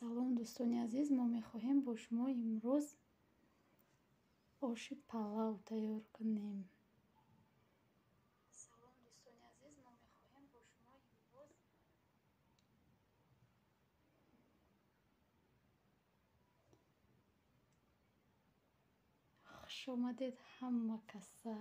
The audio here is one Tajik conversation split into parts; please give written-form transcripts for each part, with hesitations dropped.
Салом, дӯстони азиз, мо мехоҳем бо шумо имрӯз оши палав тайёр кунем. Салом, дӯстони азиз, мо мехоҳем бо шумо имрӯз хуш омадед ҳама каса.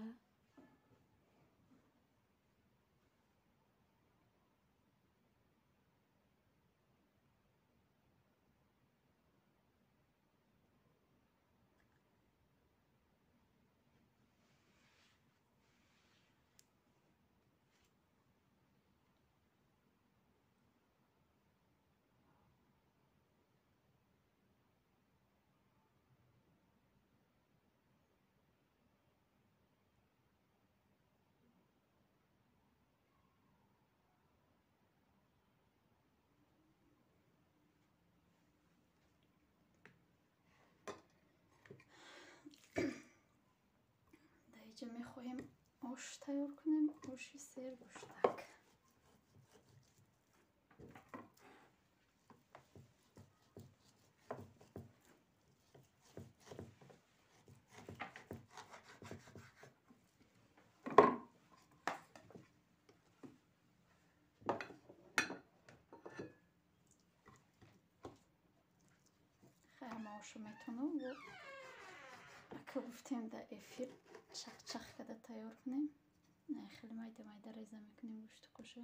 Дар инҷа мехоҳем ош тайёр кунем, оши сергӯштак. Хайр, ма ошу метонам, ака гуфтем дар эфир чахчах карда тайёр кунем. Хеле майда майда реза мекунем гӯшти қоша.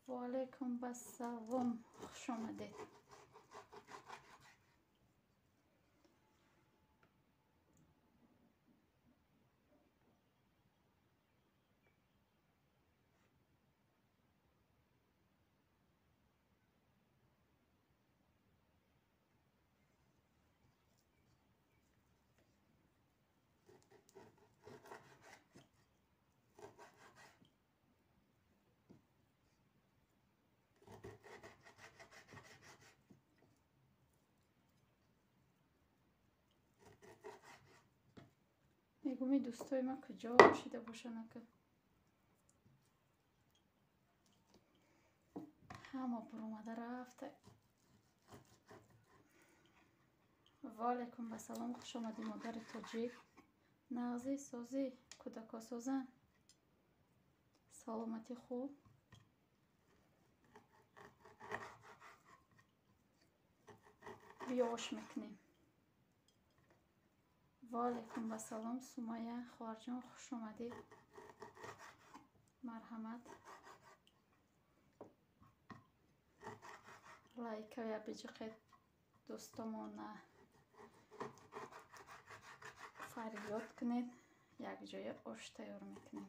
Ва алайкум басалом, хуш омадед. Мегӯми дӯстои ман куҷо шида бошанд, ака? Ҳама буромада рафта. Ва алайкум басалом, хуш омадӣ, модари тоҷик. Нағзӣ, созӣ, кӯдако созанд? Саломатӣ хуб? Биё ош мекунем. Ва алайкум басалом, Сумайя хоҳарҷон, хуш омадӣ. Марҳамат. Лайкая биҷиқед, дӯстомона фарёд кунед, якҷоя ош тайёр мекунем.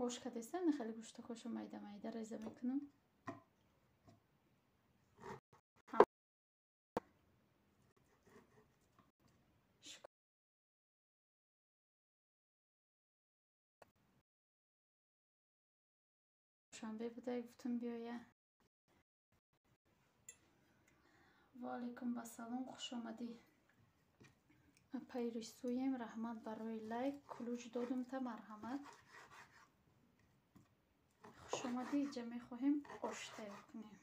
Ош кадестам, хеле гӯштакошо майда майда реза мекунам. Душанбе буда, гуфтум биёя. Ва алайкум басалом, хуш омадӣ. Апаи рисӯем, раҳмат барои лайк, кулуҷ додум та, марҳамат. Хуш омадӣ, инҷа мехоҳем ош тайёр кунем.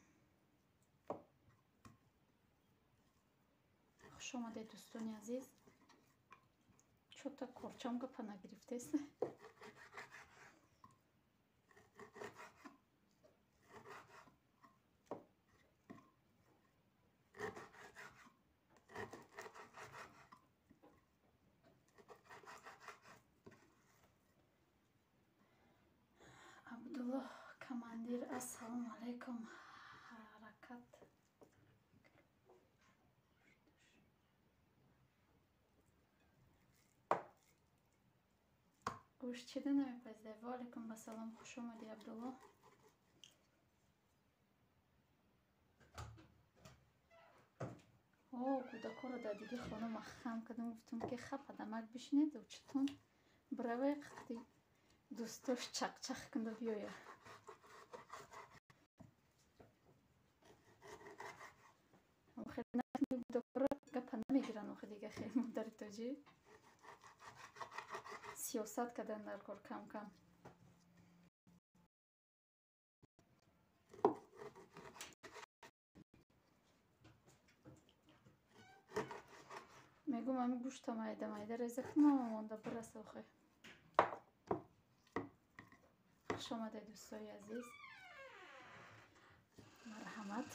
Хуш омадед, дӯстони азиз. Чота корчам гапа нагирифтест. Абдуллоҳ командир, ассалому алайкум. Ҳаракат гӯшт чида намепазида. Ва алайкум басалом, хуш омадӣ, Абдуллоҳ. О, кӯдакоро дар диги хона махам кардам, гуфтам ки хап адамак бишинед, очитон биравай қати дӯстош чақчақ кунда биёя. Кӯдакоро гапа намегиранд, охи дига хеле модари тоҷик сиёсат кардан дар кор кам кам. Мегум ами гӯшта майда майда реза кунам, монда бираса охе. Хуш омадед, дӯстои азиз. Марҳамат.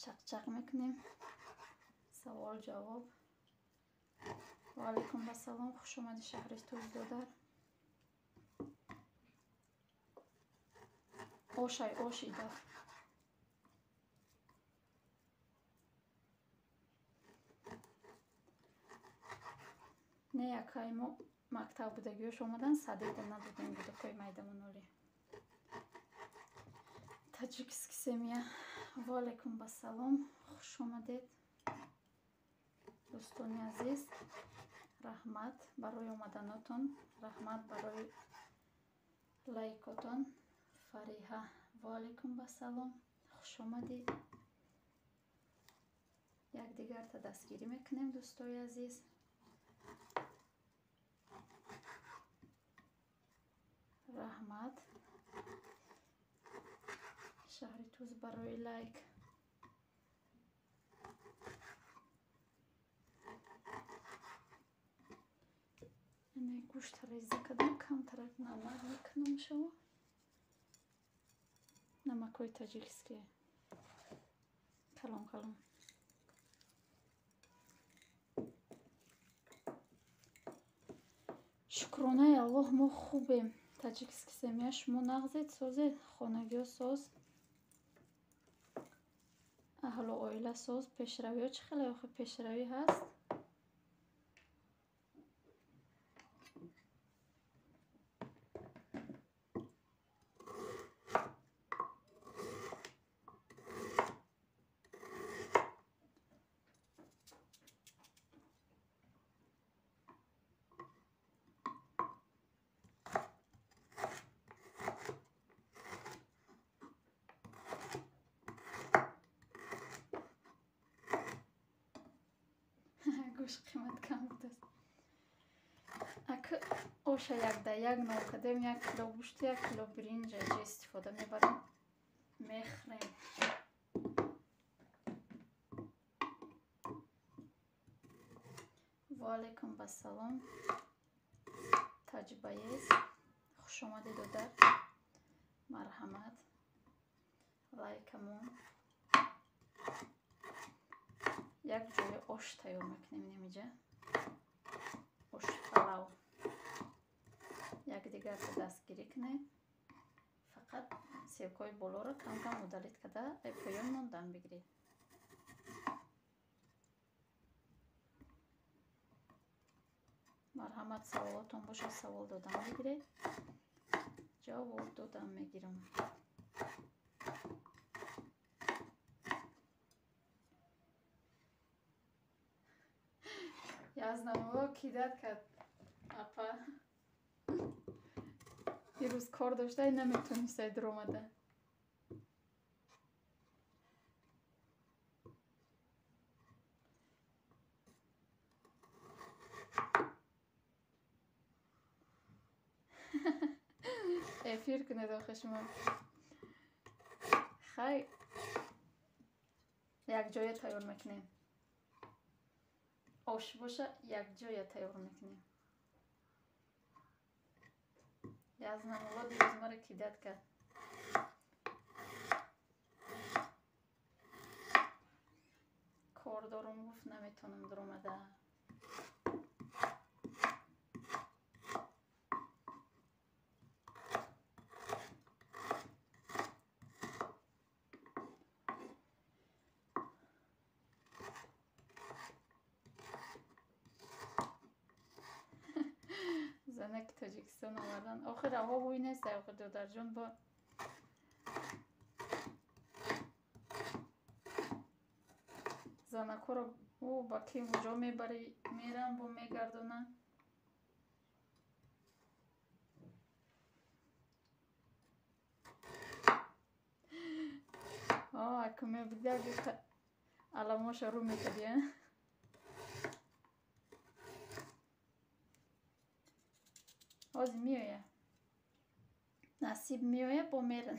Чақчақ мекунем. Савол ҷавоб. Ва алайкум ассалом. Хуш омадӣ, шаҳри Туз додар. Ошай ош ида. Не, якай мо мактаб будагиёш омадан, садида надодем гудакои майдамоноли. Таджикский семья. Ва алайкум ассалом. Хуш омадед, дӯстони азиз. Раҳмат барои омаданотон, раҳмат барои лайкотон. Фариҳа, ва алайкум ассалом. Хуш омадед. Якдигарта дастгирӣ мекунем, дӯстои азиз. Раҳмат, шаҳри Туз, барои лайк. Ина гӯшт реза кардам, камтарак намак мекунам шава. Намакҳои таджикский. Калон калон. Шукронаи Аллоҳ, мо хубем. Таджикский семья, шумо нағзед, созед, хонагиҳо соз, аҳлу оила соз, пешравиҳо чӣ хеле охи пешравӣ ҳаст? Гӯшт қимат кам будааст. Ака оша якда як нол кардем, 1 кило гӯшту 1 кило биринҷ аҷа истифода мебарем, мехӯрем. Ва алайкум ассалом. Таҷбаез. Хуш омадед, додар. Марҳамат. Лайкамон. Як ҷоя ош тайёр мекунем немиҷа. Ош палав. Якдигарро дастгирӣ кунед. Фақат ссылкаҳои болоро кам-кам удалить карда, поён мондан бигиред. Марҳамат, саволотон бошад, савол додан бигиред. Ҷавоб додан мегирам. Язнамова кидать кард апа. Дирӯз кор дошта, наметонистай дуромада. Эфир кунед охе шумо. Хай, якҷоя тайёр мекунем. Ош боша, якҷоя тайёр мекунем. Язнамулло дирӯз маро кидать кард. Кор дорум, гуфт, наметонам дуромада. Занаки Тоҷикистон овардан. Охир ҳаво ҳуй нест, охир додарҷон бо занакҳоро ӯ ба ки куҷо мебарӣ, мерам бо мегардонам. Аку мебида аламоша рӯ мекардӣ, а? Ҳозир меоя. Насиб меоя, бо меран.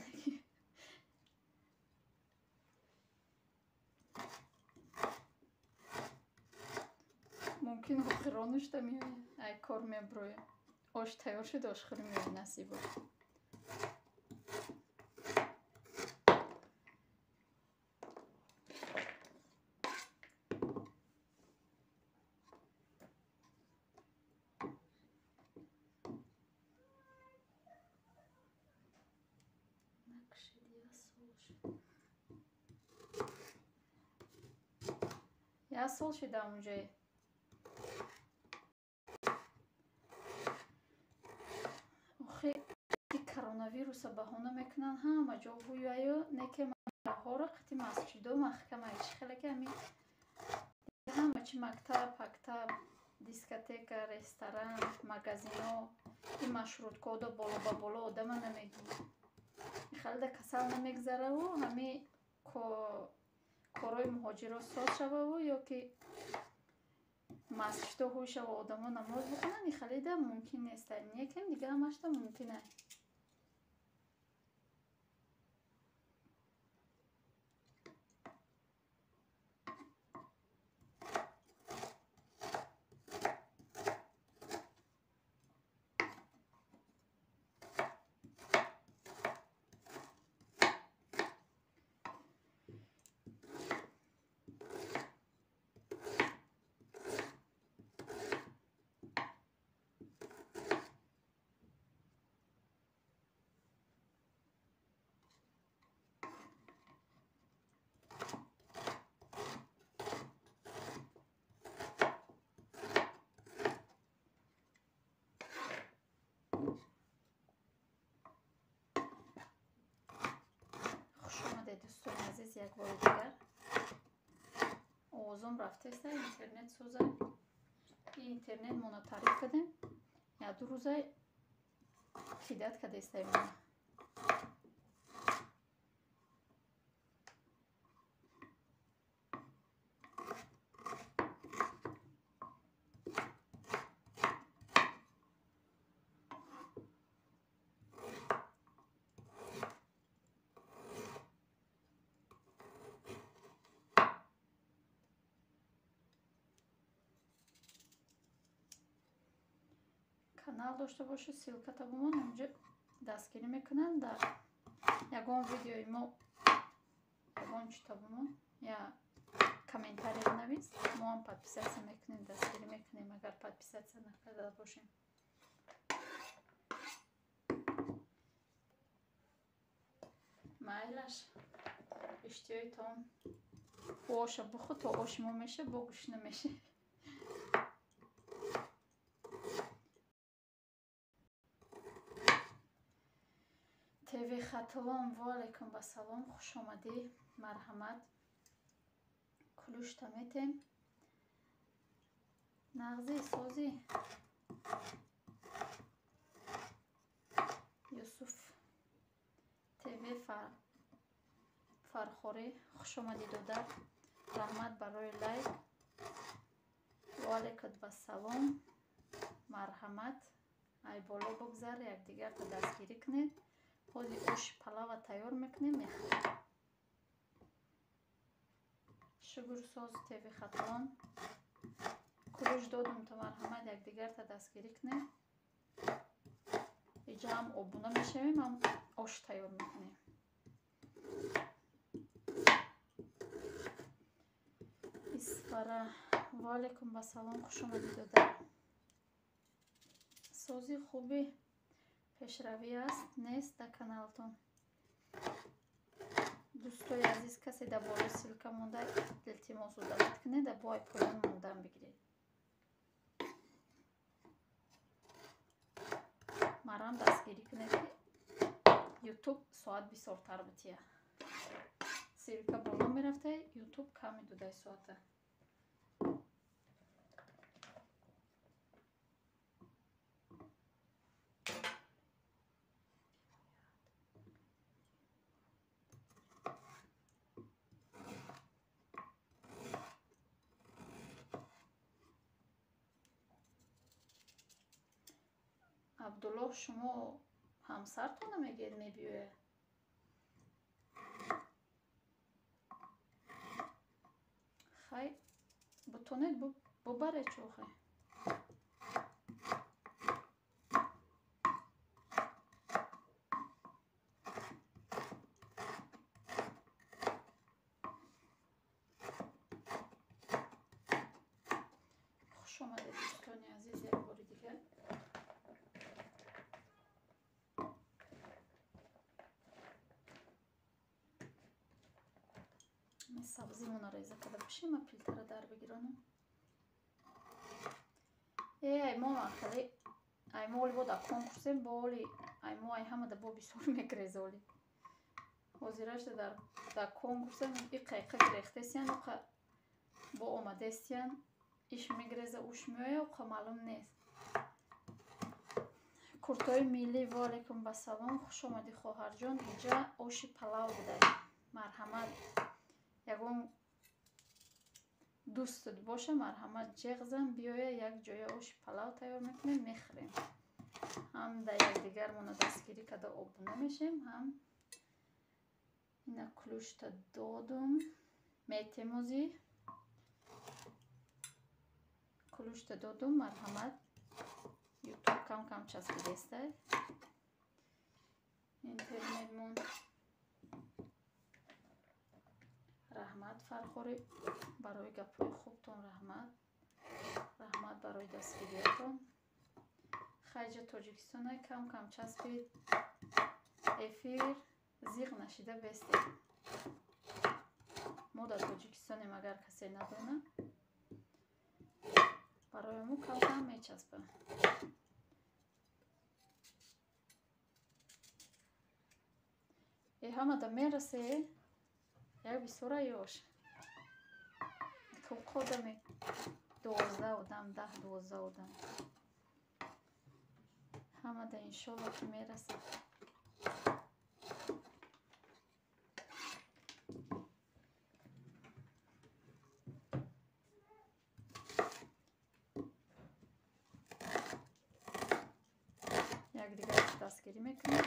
Мумкин охиронушта меояд, ай кор меброяд. Ош тайёр шуд, ошхӯрӣ меояд насибо. Як сол шуда онҷое. Охи коронавируса баҳона мекунанд, ҳама ҷо ҳуяю неке маҳоро қити масҷидо маҳкама чӣ хеле ки ҳами ҳама чи мактаб, пактаб, дискотека, ресторан, магазино, ин маршруткода боло ба боло одама намегирад. Хелда касал намегзараву ҳами корҳои муҳоҷиро соз шававу ё ки масҷидо ҳуй шава одамо намоз бихонанд, ин халида мумкин нест. Некем дига ҳамашта мумкин аст. Дӯстони азиз, як бори дигар овозом рафтеста, интернет соза. Ин интернет моно таъриф кардем, як ду рӯза кидат кардестаи мона. Канал дошта бошед, ссылката бумон, онҷо дастгирӣ мекунанд. Дар ягон видеои мо ягон чита бумон я комментария навис, мо ҳам подписаться мекунем, дастгирӣ мекунем, агар подписаться накарда бошем. Майлаш иштиҳоитон оша бухӯ то оши мо меша, бо гӯшна меша. ТВ Хатлон, ва алайкум ассалом, хуш омадӣ, марҳамат. Кулушта метем. Нағзи созӣ. Юсуф ТВ Фархорӣ, хуш омадӣ додар. Раҳмат барои лайк. Ва алайкум ассалом, марҳамат. Ай боло бигзар, якдигарта дастгирӣ кунед. Ҳозир оши палава тайёр мекунем, мехӯрем. Шугурсоз ТВ Хатлон, кулуш додум то марҳамат, якдигарта дастгирӣ кунем. Иҷа ҳам обуна мешавем, ҳам ош тайёр мекунем. Исфара, ва алайкум ассалом, хуш омадӣ додар. Сози хуби пешравӣ аст нест дар каналтон. Дӯстои азиз, касе дар болои ссылка монда, илтимос удалить кунед, дар бои поён мондан бигиред. Марам дастгирӣ кунед, ки ютуб соат бисёртар бития. Ссылка боло мерафта, ютуб кам медодай соата. Абдуллоҳ, шумо ҳамсартона мегӯед мебиёяд? Хай, бутонед бубаред чӯхе. Хуш омадед, дӯстони азиз, як бори дигар. Сабзимона реза карда бошем, ма пилтара дар бигиронам. Э, мо хеле ай мо оли бо дар конкурсем, бо оли ай мо ай ҳамада бо бисёр мегреза оли. Ҳозирашда дар конкурсем иқа иқа гирехтесиян, оқа бо омадестиян, иш мегреза, уш меоя, оқа маълум нест. Куртои миллӣ, ва алайкум басалом, хуш омадӣ, хоҳарҷон. Инҷа оши палав будай. Марҳамат, ягон дӯстат боша, марҳамат, ҷеғзан биёя, як ҷоя оши палав тайёр мекунем, мехӯрем. Ҳам дар якдигармона дастгирӣ карда обуна мешем, ҳам ина ключта додум, метемозӣ ключта додум, марҳамат. Ютуб кам кам часпидестай интернетмон. Раҳмат, Фархорӣ, барои гапҳои хубтон, раҳмат, раҳмат барои дастгириятон. Хайҷа Тоҷикистона кам кам часпид эфир, зиқ нашида бестед. Мо дар Тоҷикистонем, агар касе надона, барои мо кам кам мечаспа. Э, ҳамада мерасе, як бисёра ёш. Одами 12 одам, 10-12 одам. Ҳамада иншолло ки мерасад. Якдигар дастгирӣ мекунем.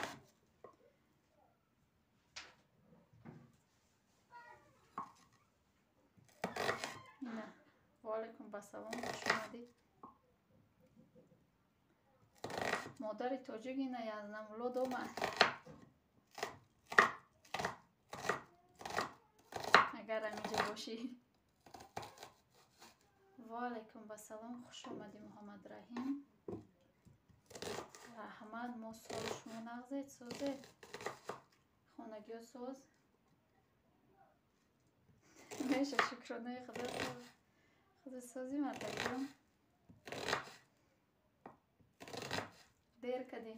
Ина, ва алайкум басалом, хуш омадед. Модари тоҷик ина язнамулод омад. Агар ҳаминҷа бошӣ. Ва алайкум басалом, хуш омадӣ, Муҳаммадраҳим. Раҳмат, мо соли шумо нағзед, созед. Хонагиё соз. Меша, шукронаи Худо, худо созӣ, мардакҷон. Дер кардӣ.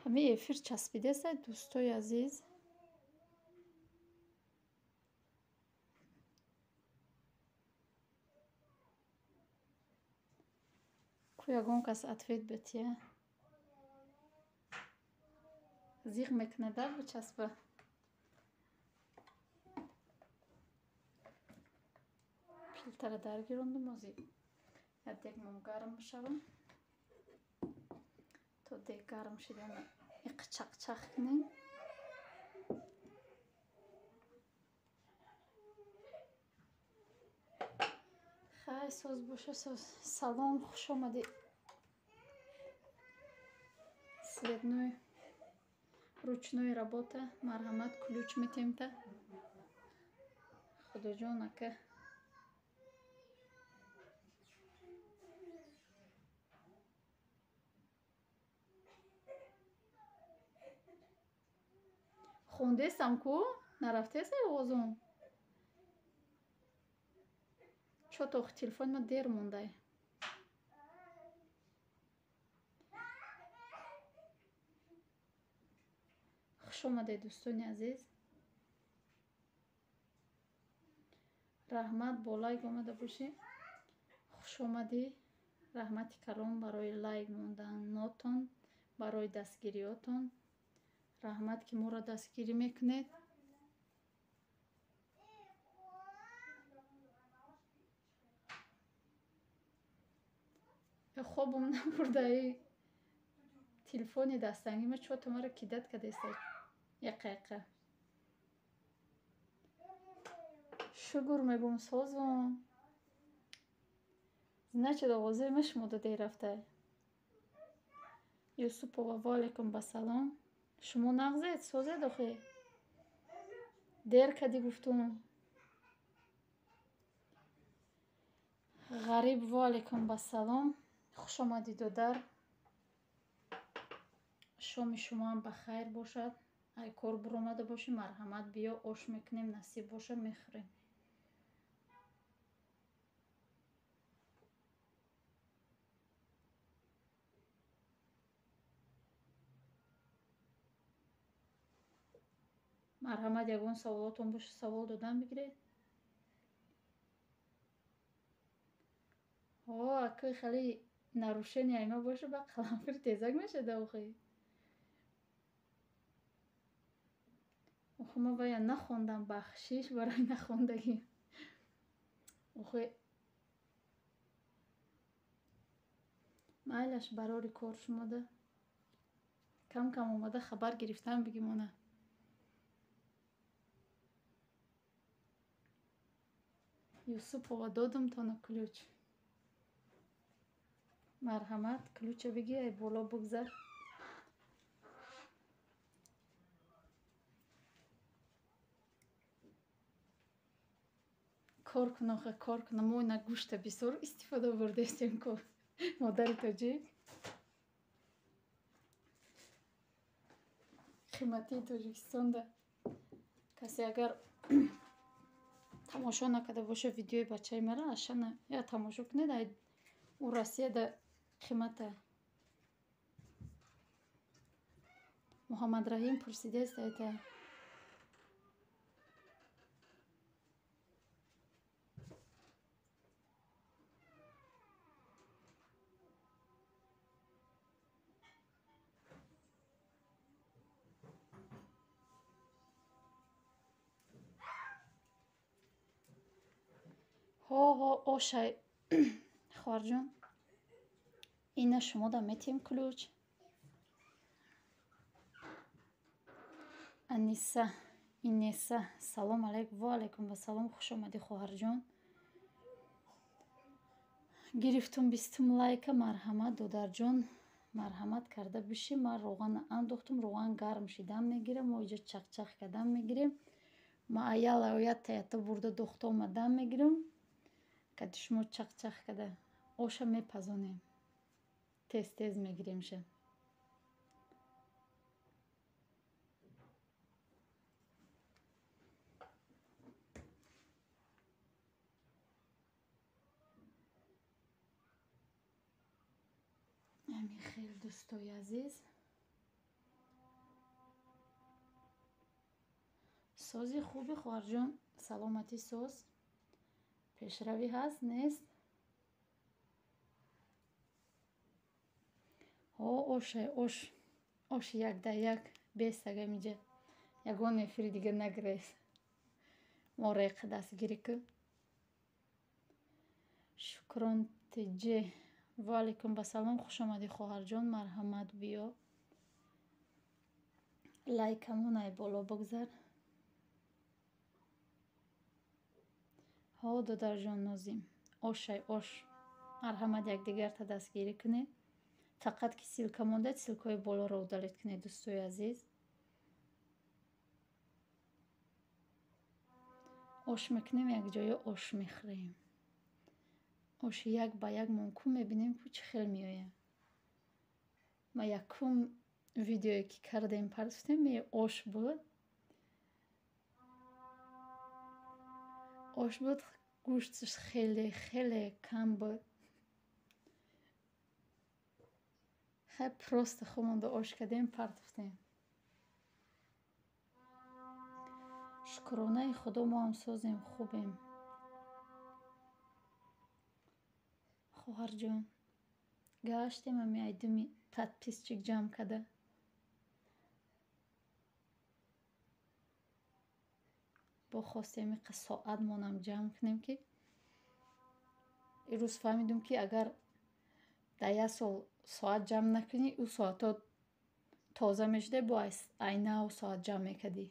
Ҳамин эфир часпидеста, дӯстои азиз. Ку ягон кас ответ бетия? Зиқ мекунада бичаспа. Пилтара даргирондум, ози як дегмон гарм бишава. То дег гарм шидана иқ чақчақ кунем. Хай, соз боша, соз. Салом, хуш омадӣ. Цветной ручной работа, марҳамат, ключ метемта. Худоҷон ака. Хондестам ку? Нарафтеста оғозон? Чо то телефони ма дер мондай. Хуш омадед, дӯстони азиз. Раҳмат, бо лайк омада бошӣ. Хуш омадӣ. Раҳмати калон барои лайк монданотон, барои дастгириётон. Раҳмат, ки моро дастгирӣ мекунед. Хобум набурда, телефони дастангӣ ма чото маро кидат кадаеста. Яқа яқа. Шукр мегӯм, созум. Значит, овозаи ма шумо дер рафта. Юсупова, ва алайкум басалом. Шумо нағзед, созед охи? Дер кадӣ гуфтум. Ғариб, ва алайкум басалом. Хуш омадӣ, додар. Шоми шумоам ба хайр бошад. Ай кор буромада бошӣ, марҳамат, биё, ош мекунем, насиб боша, мехӯрем. Марҳамат, ягон саволотон боша, савол додан бигиред. О, акӯи хеле нарушение ма боша, ба қаламфир тезак мешада охи. Охи, ма вая нахондам, бахшиш барои нахондагӣ. Охи, майлаш, барори кор шумода. Кам кам омада хабар гирифтан бигимона. Юсупова, додумтона ключ. Марҳамат, ключа бигӣ, ай боло бигзар. Кор кун охе, кор кун. Мо ина гӯшта бисёр истифода бурдаистем ку, модари тоҷик. Қиматии Тоҷикистонда касе агар тамошо накарда боша видеои бачаи мара, ашана я тамошо кунед, ай ӯ Россияда қимата. Муҳаммадраҳим пурсидааст айта. Ҳо, ҳо, ошай, хоҳарҷон. Ина шумода метиҳем ключ. Аниса, Инеса, салом алайкум, ва алайкум вассалом, хуш омадӣ, хоҳарҷон. Гирифтум 20-ум лайка, марҳамат, додарҷон, марҳамат карда бишӣ. Ман роғана андохтум, роған гарм шидан мегирам, мо иҷо чақчақ кардан мегирем. Ма аяла оята ята бурда дохта омадан мегирам. Кади шумо чақчақ када оша мепазонем. Тез тез мегиремша. Ҳамин хел, дӯстои азиз. Сози хуби, хоҳарҷон, саломатӣ, соз. Пешравӣ ҳаст, нест? Ҳо, ошай, ош. Ош як да як бестага миҷа. Ягон эфири дига нагирез. Моро яқа дастгирӣ ку. Шукрон тиҷе. Ва алайкум вассалом, хуш омадӣ, хоҳарҷон, марҳамат, биё. Лайкамон ай боло бигзар. Ҳо, додарҷон Нозим, ошай, ош. Марҳамат, якдигарта дастгирӣ кунед. Фақат ки ссылка мондед, ссылкаҳои болоро удалить кунед, дӯстои азиз. Ош мекунем, якҷоя ош мехӯрем. Оши як ба як монку мебинем, ку чӣ хел меояд. Ма якум видеое ки кардем, партофтем, ош буд. Ош буд, гӯшташ хеле хеле кам буд. Хай, просто хумонда ош кардем, партофтем. Шукронаи Худо, мо ҳам созем, хубем. Хоҳарҷон, гаштем ами айдуми подписчик ҷамъ карда. Бо хостем иқа соатмонам ҷамъ кунем, ки ирӯз фаҳмидум, ки агар Дар як сол соат ҷамъ накунӣ, ӯ соатҳо тоза мешуда, бо айнав соат ҷамъ мекардӣ.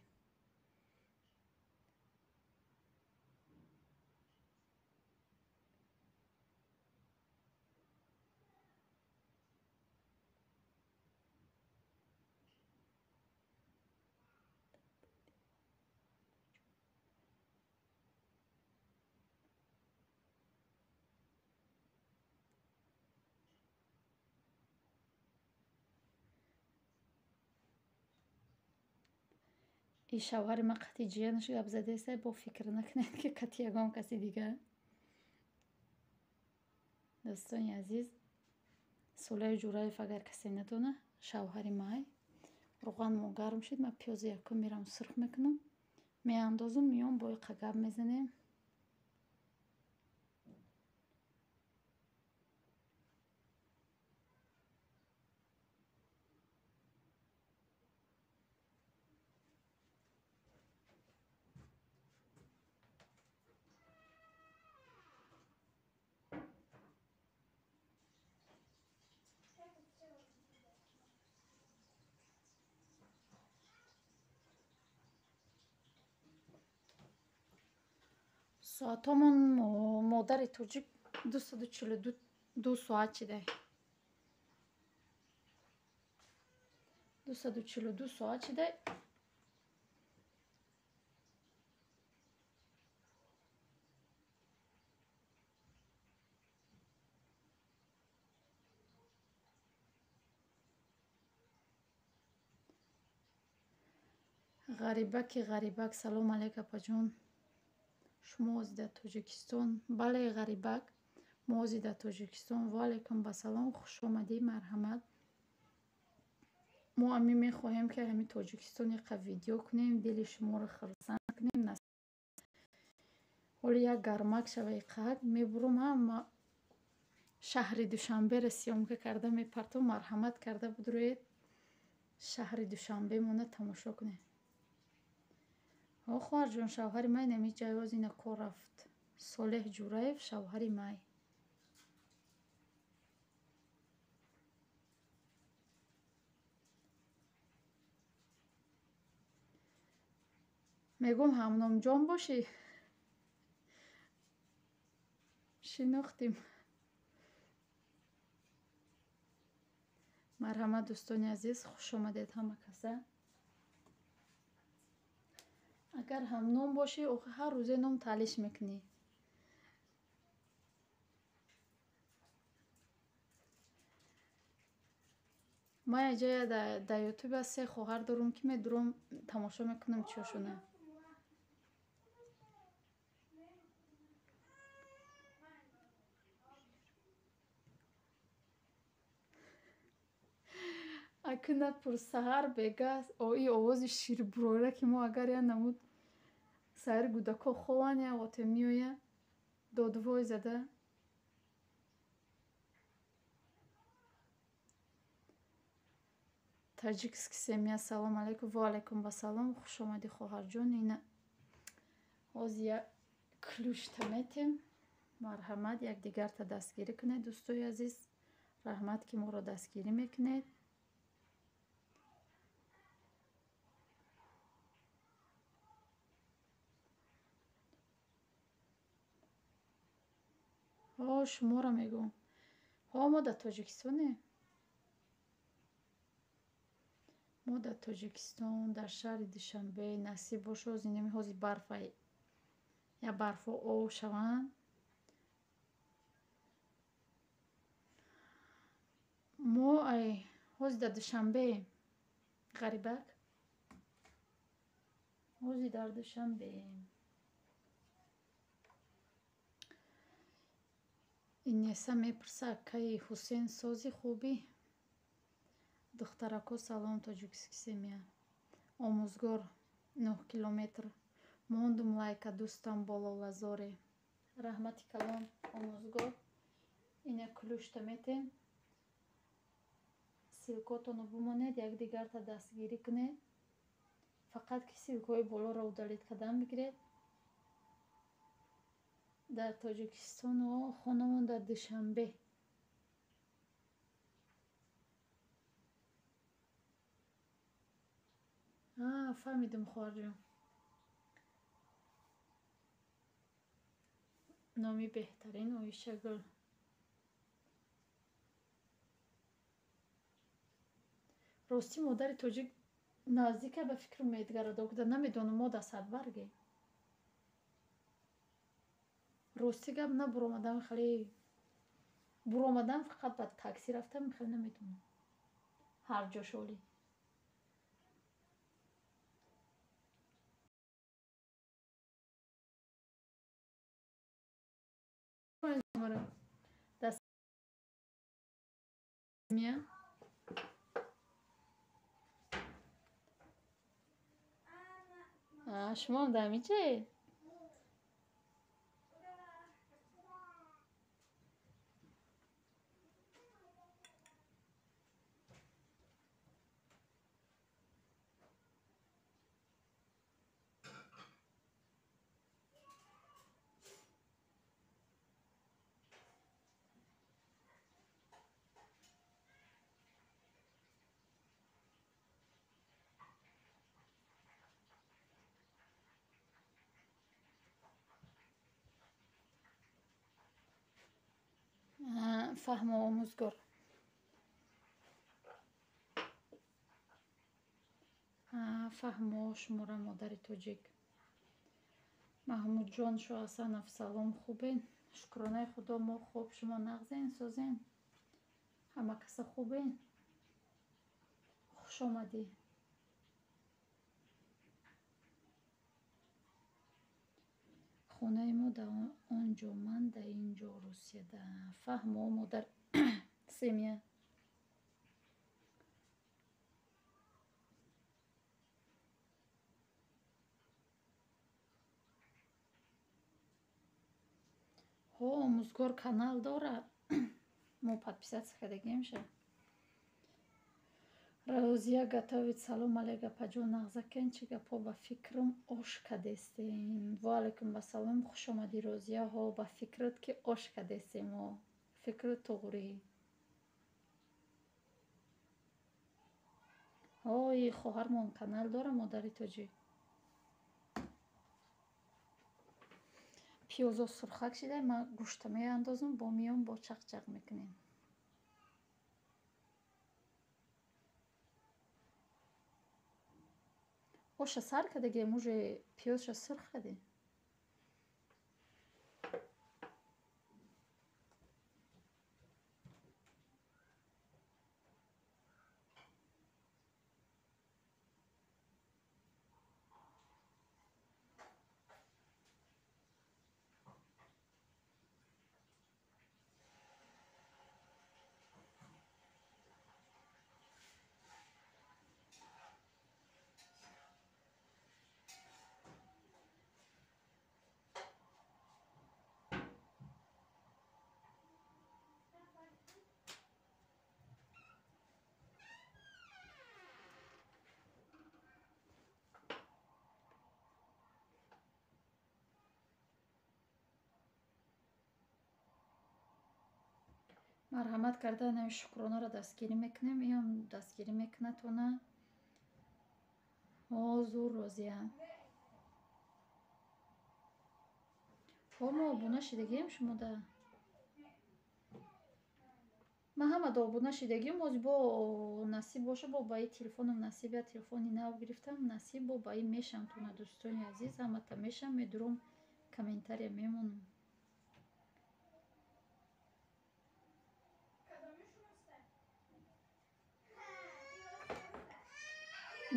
И шавҳари ман қатъи ҷиянаш гап задаеста, бо фикр накунед, ки қатъи ягон каси дигар. Дӯстони азиз, Солеҳ Ҷураев, агар касе надона, шавҳари май. Руғанмо гарм шуд, ман пиёзи якум мерам сурх мекунам, меандозам, меом, бо иқа гап мезанем. Соатҳомон, модари тоҷик, 242 соат шидай. 242 соат шидай. Ғарибаки ғарибак, салом алейк, апаҷон. Шумо ози дар Тоҷикистон? Бале, Ғарибак, мо ози дар Тоҷикистон. Ва алайкум басалом, хушомадӣ, марҳамат. Мо ами мехоҳем, ки ҳами Тоҷикистон яқа видео кунем, дили шуморо хурсанд кунем. Ҳоли як гармак шава иқак, мебурам, ҳама шаҳри Душанберо съёмка карда мепартом. Марҳамат карда будроед, шаҳри Душанбемона тамошо кунед. О, хоҳарҷон, шавҳари май нами ҷайоз ина кор рафт. Солеҳ Ҷураев шавҳари май. Мегӯм, ҳамномҷон бошӣ? Шинохтим. Марҳамат, дӯстони азиз, хушомадед ҳама каса. Агар ҳамном бошӣ, охи ҳар рӯзе ном таълиш мекунӣ. Ман яҷая дар Ютуба се хоҳар дорум, ки медурам, тамошо мекунам чиёшона. Аку напурс, саҳар бега и овози ширбурора, ки мо агар я намуд саҳари гудако хованд, я оте меоя додвой зада. Таджикский семья, салом алейкум. Ва алайкум вассалом, хушомадӣ, хоҳарҷон. Ина ҳозир я ключта метем. Марҳамат, якдигарта дастгирӣ кунед, дӯстои азиз. Раҳмат, ки моро дастгирӣ мекунед. Ҳо, шуморо мегӯм. Ҳо, мо дар Тоҷикистонем. Мо дар Тоҷикистон, дар шаҳри Душанбе. Насиб бошо, ҳозир инами ҳозир барфа, я барфҳо об шаванд. Мо ай ҳозир дар Душанбеем, Ғарибак. Ҳозир дар Душанбеем. Инеса мепурса, акаи Ҳусен сози хубӣ? Духтарако, салом, таджикский семья. Омӯзгор, 9 километр. Мондум лайка, дӯстам бололазоре. Раҳмати калон, омӯзгор. Ина ключта метем. Ссылкотонро бимонед, якдигарта дастгирӣ кунед. Фақат ки ссылкаҳои болоро удалить кардан бигиред. Дар Тоҷикистон, хонамон дар Душанбе. Фаҳмидум, хоҳарҷон. Номи беҳтарин Оишагул. Ростӣ модари тоҷик наздика ба фикру медгарадокда намедонам, мо да Садбарге. Ростӣ гап набуромадам, хеле буромадам, фақат ба такси рафтам, хеле намедонам. Ҳар ҷо шоли. Шумоам дар ҳамин ҷае? Фаҳмо, омӯзгор. Фаҳмо шумора, модари тоҷик. Маҳмудҷон Шоҳасанов, салом, хубен? Шукронаи Худо, мо хуб, шумо нағзен, созен? Ҳама каса хубен? Хуш омадӣ. Хонаи мо дар он ҷо, ман дар ин ҷо, Русияда. Фаҳмо, модар семья. Ҳо, омӯзгор канал дорад. Мо подписаться кардагиемша. Розия готовит. Салом алейк, апаҷон, нағзакен? Чӣ гапҳо, ба фикрам ош кадестем. Ва алайкум ассалом, хуш омадӣ, Розия. Ҳо, ба фикрат ки ош кадестем, ҳо, фикру туғрӣ. Ҳои, хоҳармон канал дора, модари тоҷик. Пиёзо сурхак шида, ман гӯшта меандозам, бо миён бо чақчақ мекунем. Оша сар кардагием, уже пиёзша сурх кардем. Марҳамат карда нами Шукронаро дастгирӣ мекунем, иам дастгирӣ мекунад тона. Ҳо, зур, Розия. Ҳо, мо обуна шидагием шумода. Ман ҳамада обуна шидагием, ҳозир бо насиб боша, бо ба и телефонам насиб, я телефони нав гирифтам, насиб бо ба и мешам тона, дӯстони азиз, ҳамата мешам, медурам, комментария мемонам.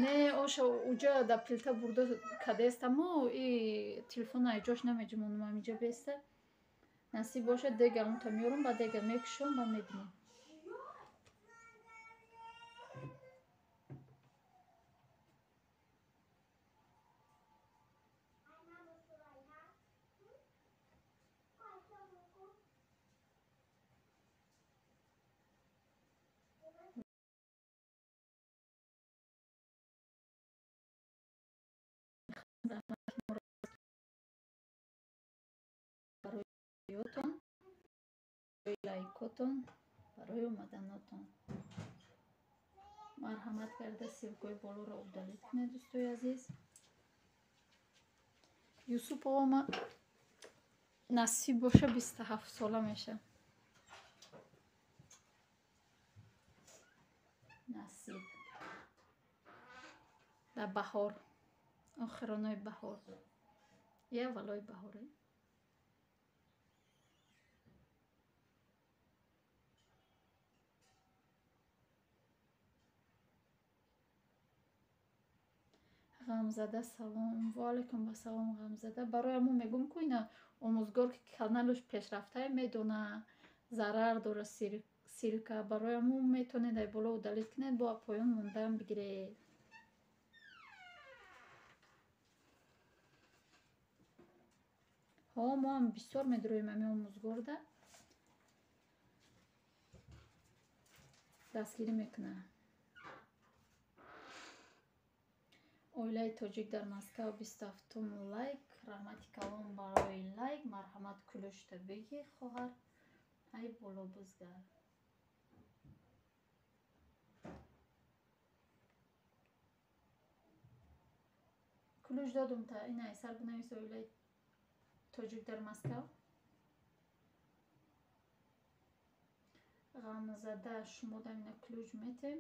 Не, оша уҷа да плита бурда кадестамо, и телефона айҷош намеҷумонам, ҳамиҷа беста. Насиб бошад, дега унта меёрам, ба дега мекушом, ба мебинем. Барои барои лайкотон, барои омаданотон. Марҳамат карда ссылкаи болоро удалить кунед, дӯстои азиз. Юсупова ма насиб боша 27 сола меша. Насиб. Дар баҳор, охиронои баҳор. Я аввалои баҳоре. Ғамзада салом. Ва алайкум ассалом, Ғамзада. Барои ҳамон мегӯм, ку ина омӯзгор, ки каналаш пешрафтае, медона, зарар дора ссылка. Барои ҳамон метавонед ай боло удалить кунед, бо поён мондан бигиред. Ҳо, мо ҳам бисёр медуроем ҳамин омӯзгорда. Дастгирӣ мекунад. Оилаи тоҷик дар Москва 27-ум лайк. Раҳмати калон барои лайк. Марҳамат, кулӯшта бигир, хоҳар. Ай боло бизгар. Кулӯш додум та ина сар бинавис оилаи тоҷик дар Москва. Ғамзада, шумо дам ина ключ метем.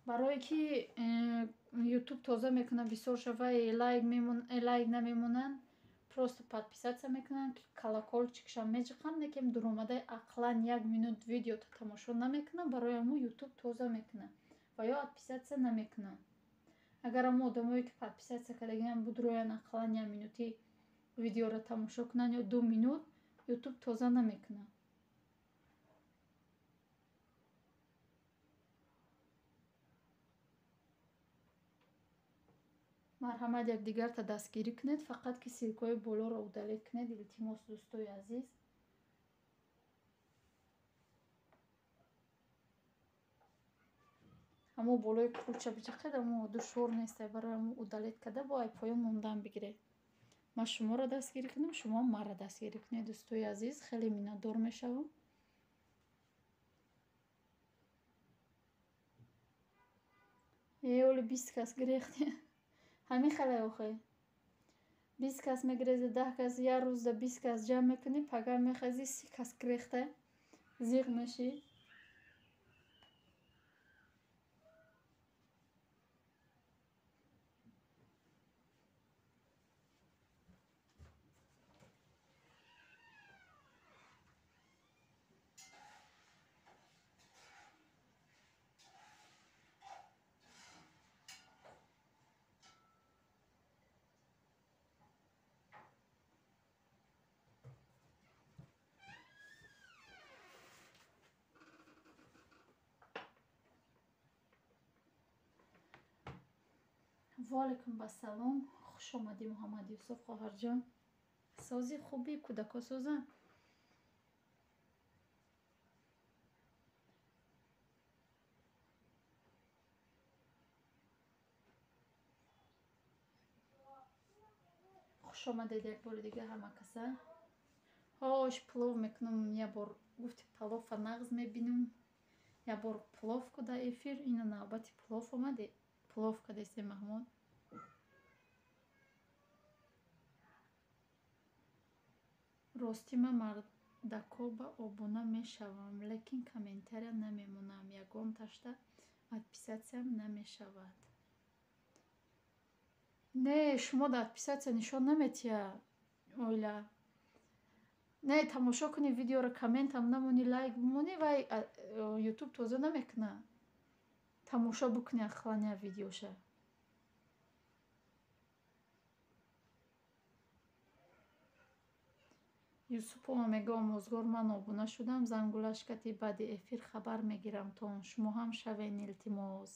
Барое ки ютуб тоза мекунад, бисёр шавай лайк намемонанд, просто подписаться мекунанд, колокольчикшам меҷиқанд, лекин дуромадаи ақлан як минут видеото тамошо намекунанд, барои ҳамун ютуб тоза мекунад ва ё подписаться намекунанд. Агар ҳамун одамое ки подписаться кардагианд будроянд, ақлан як минути видеоро тамошо кунанд ё 2 минут, ютуб тоза намекунад. Марҳамат, якдигарта дастгирӣ кунед, фақат ки ссылкаҳои болоро удалить кунед, илтимос, дӯстои азиз. Ҳамо болои ключа биҷиқед, амо душвор нест, барои ҳамо удалить карда бо ай поён мондан бигиред. Ман шуморо дастгирӣ кунам, шумо маро дастгирӣ кунед, дӯстои азиз, хеле миннатдор мешавам. Оли 20 кас гирехти. Ҳамин хеле охе. 20 кас мегирезӣ, 10 кас, як рӯзда 20 кас ҷамъ мекунӣ, пага мехезӣ 30 кас гирехта, зиқ мешӣ. Ва алайкум ассалом. Хуш омадӣ, Муҳаммад Юсуф хоҳарҷон. Сози хуби кӯдако созанд? Хуш омадед як бори дига ҳама каса. Ҳош плов мекунам, як бор гуфти палофа нағз мебинам. Як бор плов куда эфир, ина навбати плов омаде. Плов кадесте, Маҳмуд. Ростӣ ман мардако ба обуна мешавам, лекин комментария намемонам, ягон ташта подписатсиям намешавад. Не, шумо дар подписатсия нишон наметиҳад, оила. Не, тамошо кунӣ видеоро, комментам намонӣ, лайк бимонӣ, вай ютуб тоза намекунад. Тамошо бикунӣ ақлан як видеоша. Юсупова мега омӯзгор, ман обуна шудам, зангулаш кати баъди эфир хабар мегирам тон. Шумо ҳам шавен, илтимос.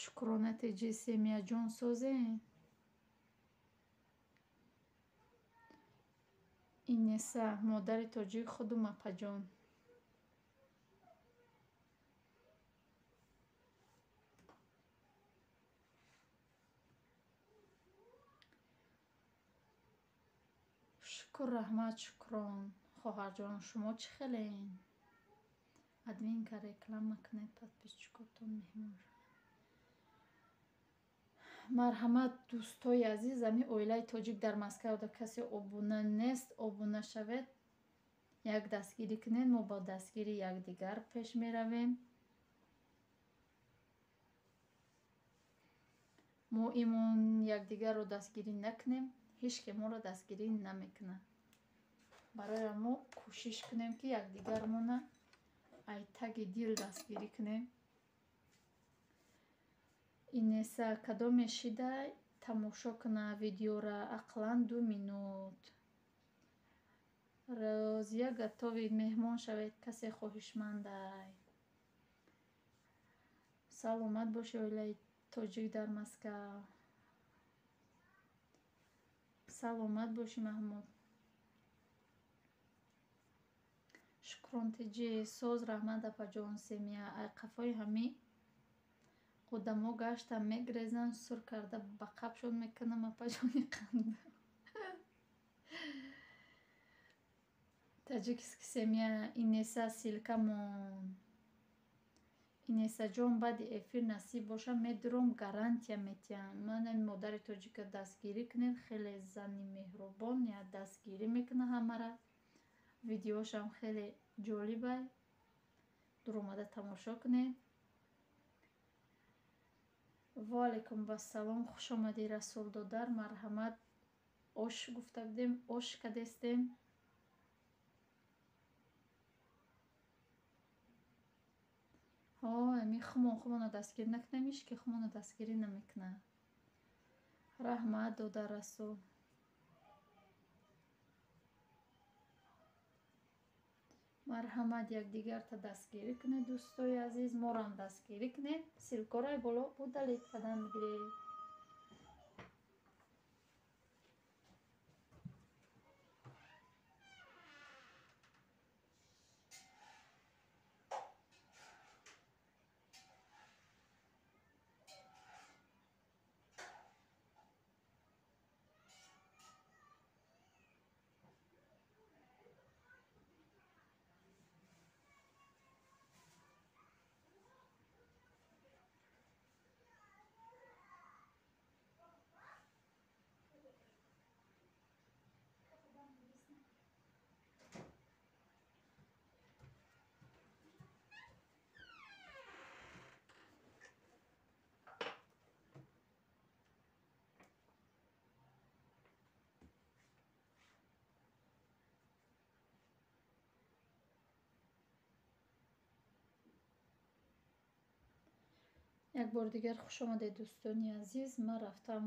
Шукрона теҷи семияҷон созен. Инеса, модари тоҷик худум, апаҷон. Шукр, раҳмат, шукрон. Хоҳарҷон, шумо чӣ хелен? Админка реклама кунед, подписчикотон меҳмон шаванд. Марҳамат, дӯстои азиз, ами оилаи тоҷик дар Москвада касе обуна нест, обуна шавед, як дастгирӣ кунед, мо бо дастгири якдигар пеш меравем. Мо имон якдигарро дастгирӣ накунем, ҳеҷ ке моро дастгирӣ намекунад. Барои мо кӯшиш кунем, ки якдигармона ай таги дил дастгирӣ кунем. Инеса кадоме шида тамошо куна видеора ақаллан 2 минут. Розия готовит, меҳмон шавед, касе хоҳишмандай. Саломат бошед, оилаи тоҷик дар Москав. Саломат бошӣ, Маҳмуд. Шукрон тиҷи соз, раҳмат апаҷон. Семия ай қафои ҳами одамо гаштам мегрезанд, сур карда ба қабшон мекунам, апаҷони қанд. Таҷикский семья. Инеса ссылкамон. Инесаҷон, баъди эфир насиб боша медуром, гарантия метиҳам. Ман ами модари тоҷика дастгирӣ кунед, хеле зани меҳрубон, я дастгирӣ мекунад ҳамара. Видеошам хеле ҷолибай, дуромада тамошо кунед. Ва алайкум вассалом, хуш омадӣ, Расул додар. Марҳамат, ош гуфта будем, ош кадестем. Ҳо, ами хумон хумона дастгирӣ накунем, ҳеҷ ки хумона дастгирӣ намекунад. Раҳмат, додар Расул. Марҳамат, якдигарта дастгирӣ кунед, дӯстои азиз, морам дастгирӣ кунед. Ссылкаро боло удалить кардан бигиред. Як бори дигар хуш омадед, дӯстони азиз. Ман рафтам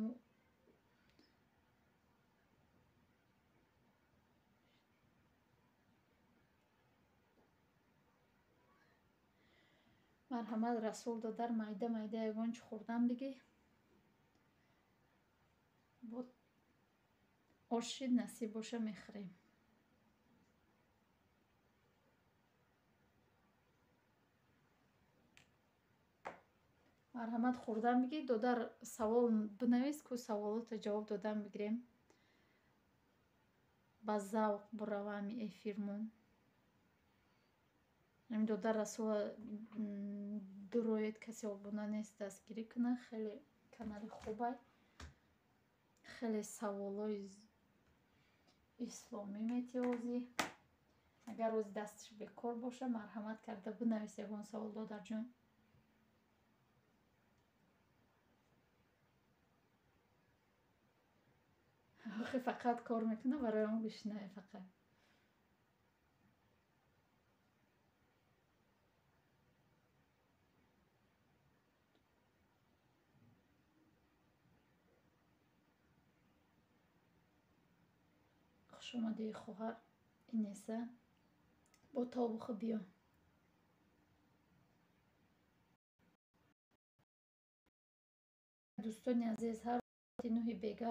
марҳамат, Расул додар, майда майда ягон чӣ хӯрдан бигӣ. Бо оши насиб боша мехӯрем. Марҳамат, хӯрдан бигӣ. Додар, савол бинавис, ку саволото ҷавоб додан бигирем. Ба завқ бурава ами эфирмон. Ами додар Расула дуроед, касе обуна нест, дастгирӣ кунад. Хеле канали хубай, хеле саволои исломӣ метиёзӣ. Агар рӯзи дасташ бекор боша, марҳамат карда бинавис ягон савол, додарҷон. Охи фақат кор мекунад, барои он гӯшнае фақат. Хуш омадӣ, хоҳар Инеса. Бо тобухи биё. Дӯстони азиз, ҳар нӯҳи бега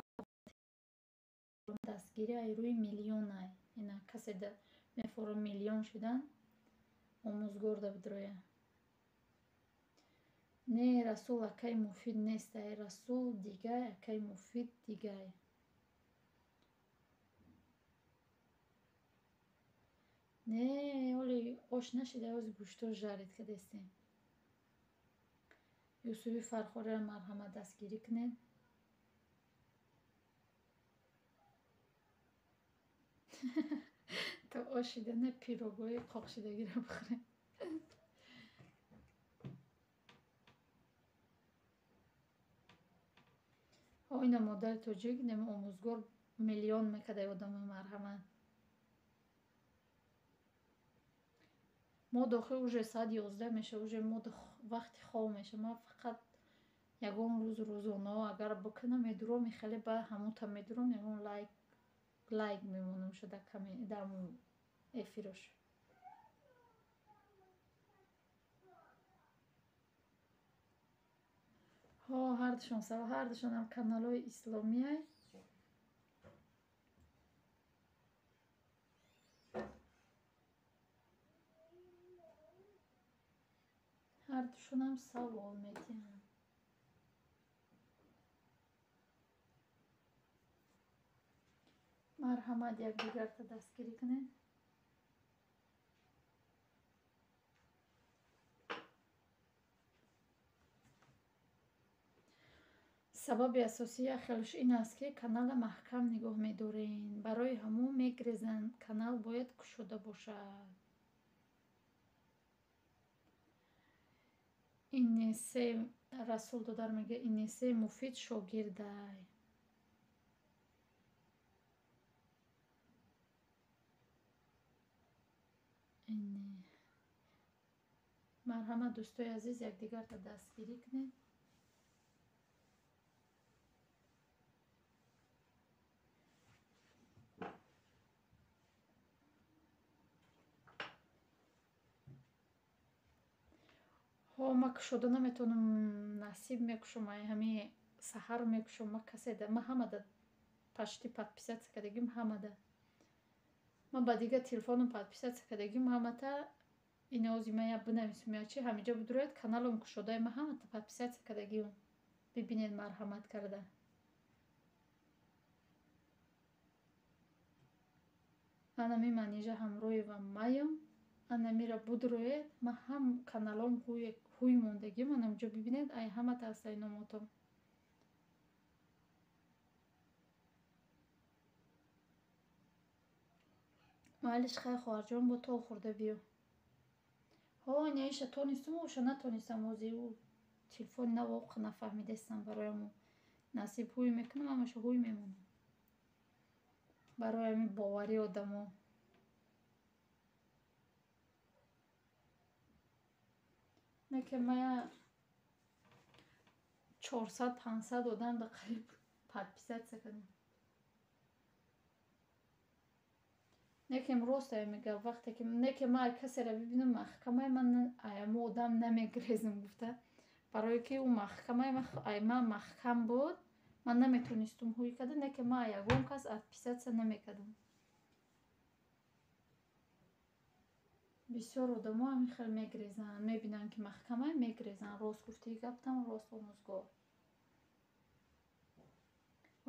дастгирӣ ай рӯи миллионай. Ина касе мефоро миллион шудан, омӯзгор да бидроя. Не, Расул акай муфид нест, ай Расул дигай, акай муфид дигай. Не, оли Ош нашида, ози гӯшто жарит кардестем. Юсуфи Фархориро марҳамат дастгирӣ кунед. То ош шида не, пирогои қоқшидагиро бихӯрем. Ина модари тоҷик, нема омӯзгор миллион мекарда одама, марҳамат. Мо дохил уже соат 11 меша, уже мо вақти хоб меша. Ман фақат ягон рӯз рӯзонао агар бикунам, медуром, хеле ба ҳамонта медуром, ягон лайк мемонам шуда дар эфирош. Ҳо, ҳардушон сава, ҳардушонам каналҳои исломиай. Ҳардушонам савол медиҳанд. Марҳамат, якдигарта дастгирӣ кунед. Сабаби асосии як хелаш ин аст, ки канала маҳкам нигоҳ медорем. Барои ҳамон мегрезанд. Канал бояд кушода бошад. Инесе Расул додар мега, инесе муфид шогирдай. Марҳамат, дӯстои азиз, якдигарта дастгирӣ кунед. Ҳо, ма кушода наметавонам, насиб мекушам, ай ҳами саҳар мекушам. Ма каседа, ма ҳамада пашти подписаться кардагим, ҳамада. Ман ба дигар телефоном подписаться кардагим, ҳамата. Инози ма я бинависум, я чи ҳамиҷо бидурояд, каналом кушодаи, ма ҳамата подписаться кардагим. Бибинед, марҳамат карда. Анами Манижа Ҳамроева маям. Анамира будроед, ма ҳам каналом ҳуй мондагим, анамҷо бибинед, ай ҳамата ҳастай номотом. Майлиш, хай, хоҳарҷон, бо тол хӯрда биё. Ҳо, инаиша тонистум, оша натонистам, ози ӯ телефони нав оқ нафаҳмидестам, барои насиб ҳуй мекунам, ҳамаша ҳуй мемонам. Барои ҳамин боварии одамо. Не ки мая 400-500 одам да қариб подписаться кардам. Некем рост ая мега, вақте ки неке ма касеро бибинам маҳкамаи, ман аямо одам намегрезам гуфта. Барое ки ӯ маҳкамаи ай ман маҳкам буд, ман наметонистум ҳуй карда, неке ма ягон кас отписаться намекардам. Бисёр одамо ҳамин хел мегрезанд, мебинанд ки маҳкамай, мегрезанд. Рост гуфтии гаптам, рост, омӯзгор.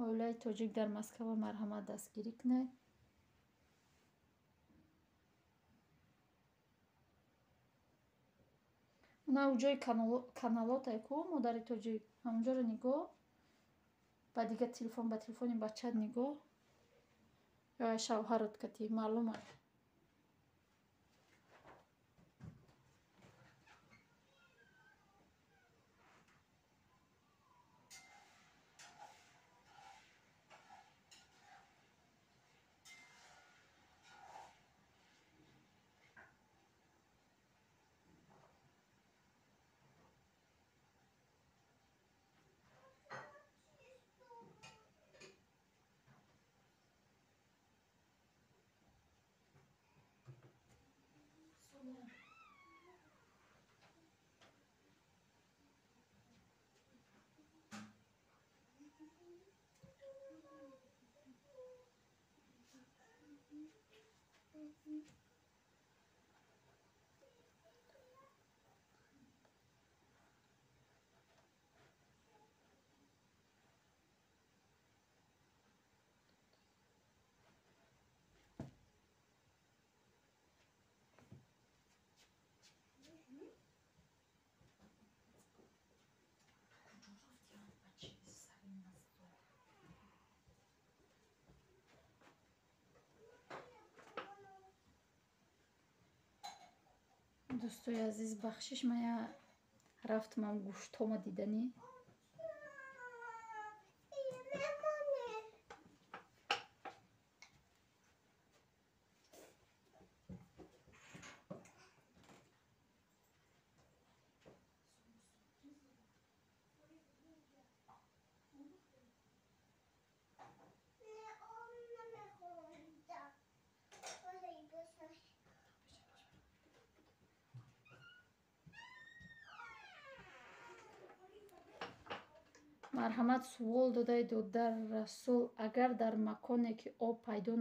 Оилаи тоҷик дар Москва, марҳамат, дастгирӣ кунед. На ҷои каналотай ку, модари тоҷик, ҳамонҷоро нигоҳ, ба дигар телефон, ба телефони бачат нигоҳ, ё ай шавҳарат кати маълум аст. Дӯстои азиз, бахшиш, ман я рафтам гӯштҳома диданӣ. Марҳамат, суол додаи додар Расул: агар дар маконе ки об пайдо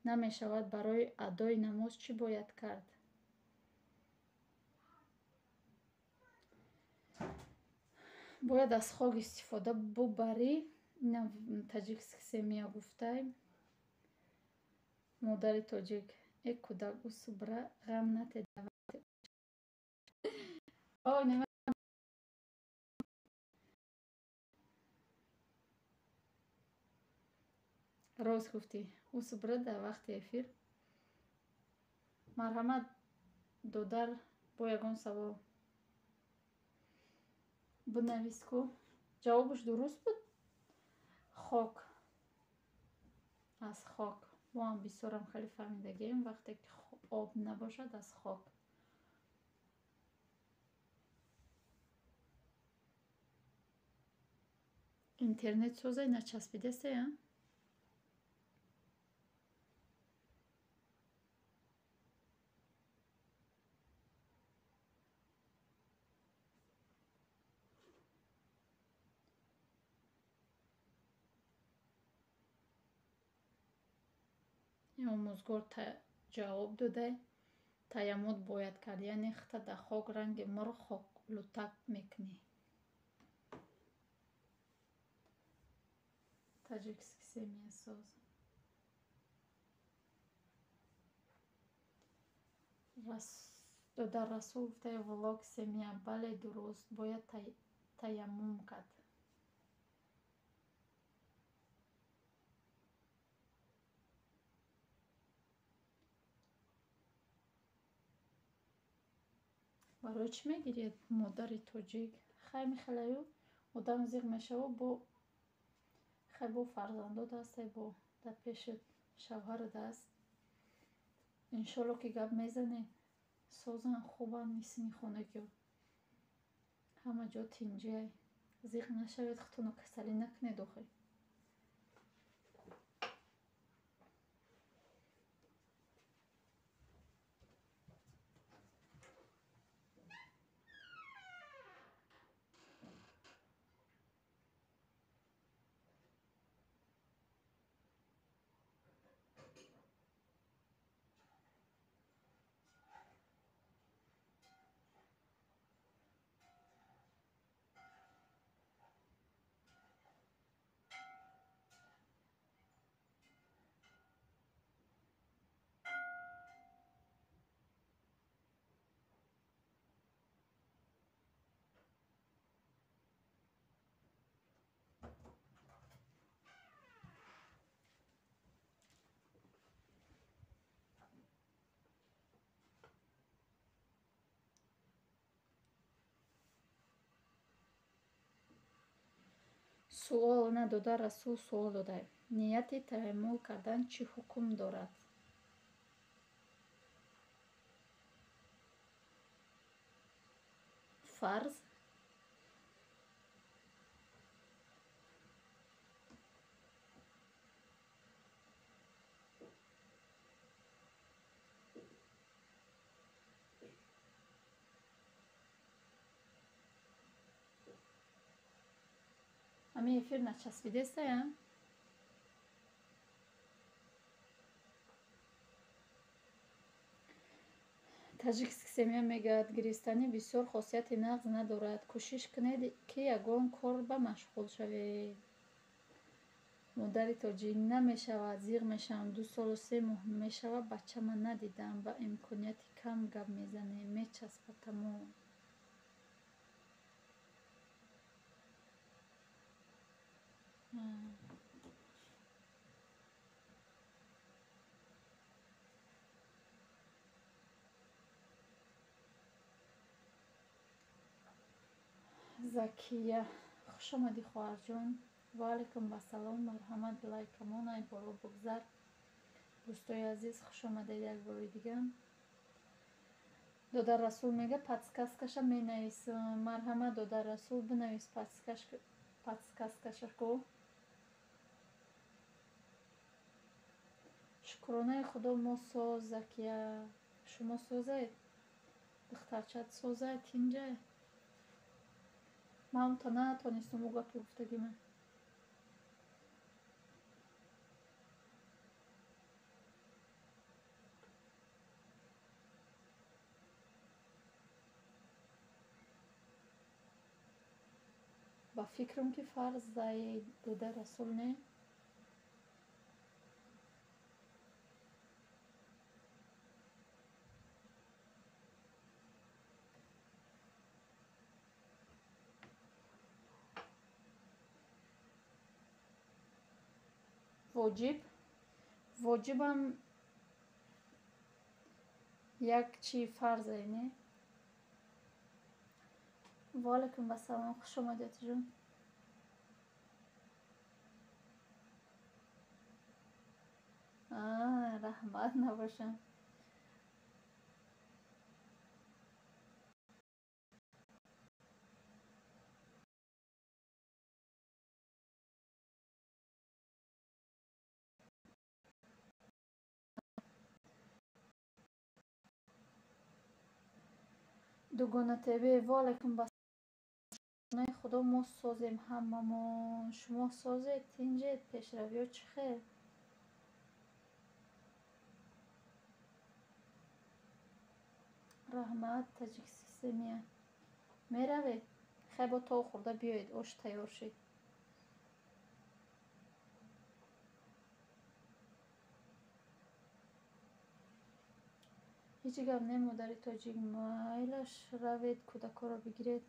намешавад, барои адои намоз чӣ бояд кард? Бояд аз хок истифода бубарӣ. Ина таҷикский семья гуфтай. Модари тоҷик: э кӯдак, ӯ субра ғам натеда. Рост гуфтӣ, ӯ субра дар вақти эфир. Марҳамат, додар, бо ягон савол бинавис ку. Ҷавобаш дуруст буд? Хок, аз хок. Мо ҳам бисёрам хеле фаҳмидагием, вақте ки об набошад, аз хок. Интернет созай начаспидасте, а? Омӯзгор ҷавоб додай: таяммуд бояд кард, яъне хита дар хок ранги мурғ хоклутак мекунӣ. Таҷикский семья соз. Додар Расул гуфтай влог семья. Бале, дуруст, бояд таяммум кард. Барои чӣ мегиред, модари тоҷик? Хай мехелаю одам зиқ мешава, бо хай бо фарзандот ҳастай, бо дар пеши шавҳарат аст. Иншолло ки гап мезанед, созан, хубан, мисли хонагиҳо. Ҳама ҷо тинҷиай. Зиқ нашавед, худтонро касалӣ накунед охир. Суол надода Расул суол додай: нияти таяммул кардан чӣ ҳукм дорад? Фарз? Ҳамин эфир начаспидестая? Таҷикский семья мегӯяд: гиристанӣ бисёр хосияти нағз надорад. Кӯшиш кунед, ки ягон кор ба машғул шавед. Модари тоҷик: намешавад, зиқ мешавам. 2 солу 3 моҳ мешавад, бачама надидам. Ба имконияти кам гап мезанем, мечаспад тамом. Закия, хуш омадӣ, хоҳарҷон. Ва алайкум ассалом. Марҳамат, лайкамон ай боло бугзар. Дӯстои азиз, хуш омадед як бори дига. Додар Расул мега, подсказкаша менависам. Марҳамат, Додар Расул, бинавис подсказкаша ку. Шукронаи Худо, мо соз, Закия. Шумо созед? Духтарчат созай, тинҷай? Ман то натонистам ӯ гапи гуфтагима. Ба фикрам, ки фарзаи Дода Расул, не? Воҷиб, воҷибам як чи фарзе, не? Ва алайкум ассалом, хуш омадед, отиҷон. Раҳмат, набошам. Дугона ТВ, ва алайкум ассалом. Худо, мо созем ҳамамон. Шумо созед, тинҷед? Пешравиҳо чӣ хел? Раҳмат, Таҷиксемия. Меравед? Хай, бо тов хӯрда биёед, ош тайёр шид. Ҳеҷ гап не, модари тоҷик. Майлаш, равед, кӯдакҳоро бигиред.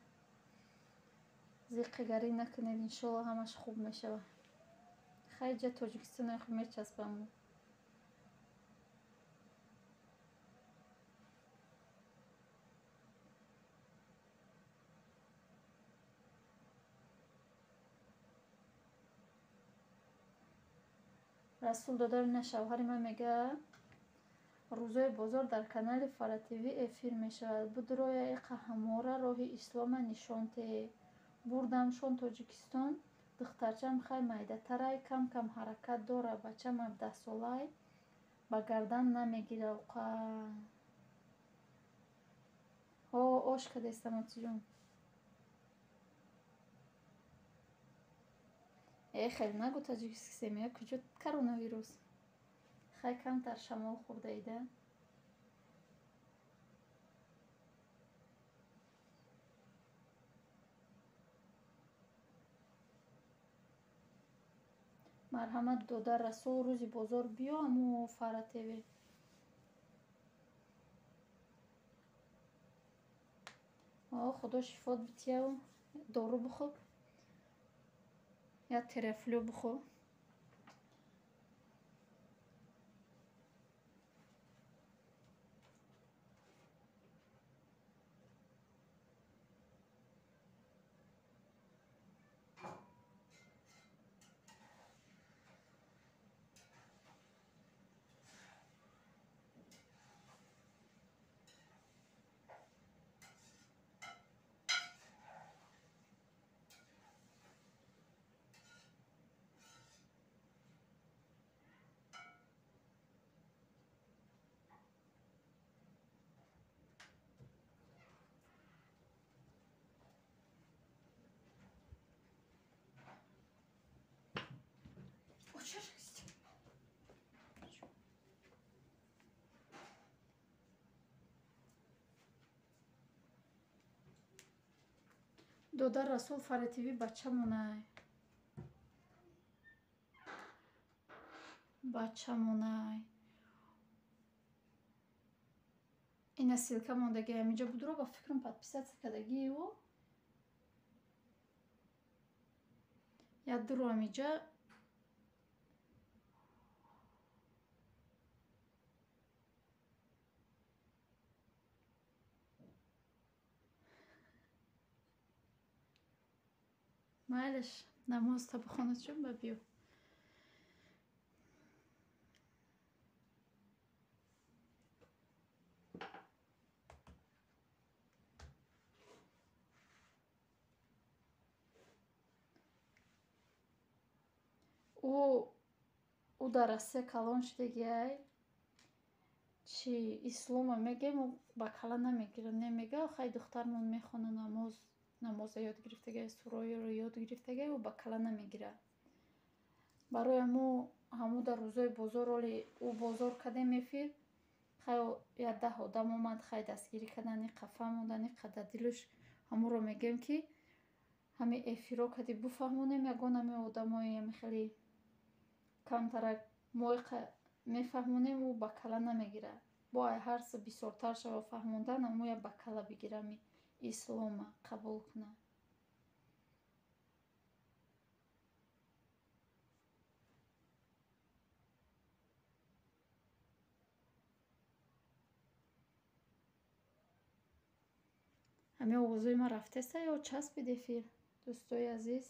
Зиққигарӣ накунед, иншолло, ҳамаш хуб мешавад. Хай, ҷа Тоҷикистоне хуб мечаспам. Расул додари на, шавҳари ман мега, рӯзои бозор дар канали Фара ТВ эфир мешавад. Будроя, иқа ҳамора роҳи ислома нишон те. Бурдамшон Тоҷикистон. Духтарчам хай майдатарай, кам кам ҳаракат дора. Бачам 17-солай, ба гардан намегира уқа. Ҳо, ош кадестам, отиҷон. Э, хеле нагӯ, Таҷикский семья, куҷо коронавирус? Хай, камтар шамол хӯрдаида. Марҳамат, Додар Расул, рӯзи бозор биё аму Фара ТВ. О, Худо шифот битияу, дору бихӯр. Я терафлю бихӯр. Додар Расул, Фара ТВ бачамонай. Бачамонай. Ина ссылка мондаги ҳаминҷо будро, ба фикрам, подписаться кардагии ӯ. Я дуру ҳаминҷа. Майлаш, намозта бихонад чун ба биё. Ӯ дар Россия калон шудагиай, чи ислома мегем, ӯ ба кала намегирад, немега, хай духтармон мехона намоз, намоза ёд гирифтагиай, сураёро ёд гирифтагиай, ӯ ба кала намегирад. Барои ҳамо дар рӯзои бозор, оли ӯ бозор кардем эфир, хай як 10 одам омад, хай дастгирӣ кардан, иқа фаҳмондан, иқа дар дилаш ҳаморо мегӯем, ки ҳами эфиро кади буфаҳмонем, ягон ҳами одамои ҳами хеле камтарак мо иқа мефаҳмонем, ӯ ба кала намегирад. Бо ай ҳарсе бисёртар шава фаҳмондан, ҳамо я ба кала бигира, ҳами ислома қабул кунад. Ҳами овозои ман рафтеста ё часпид эфир, дӯстои азиз?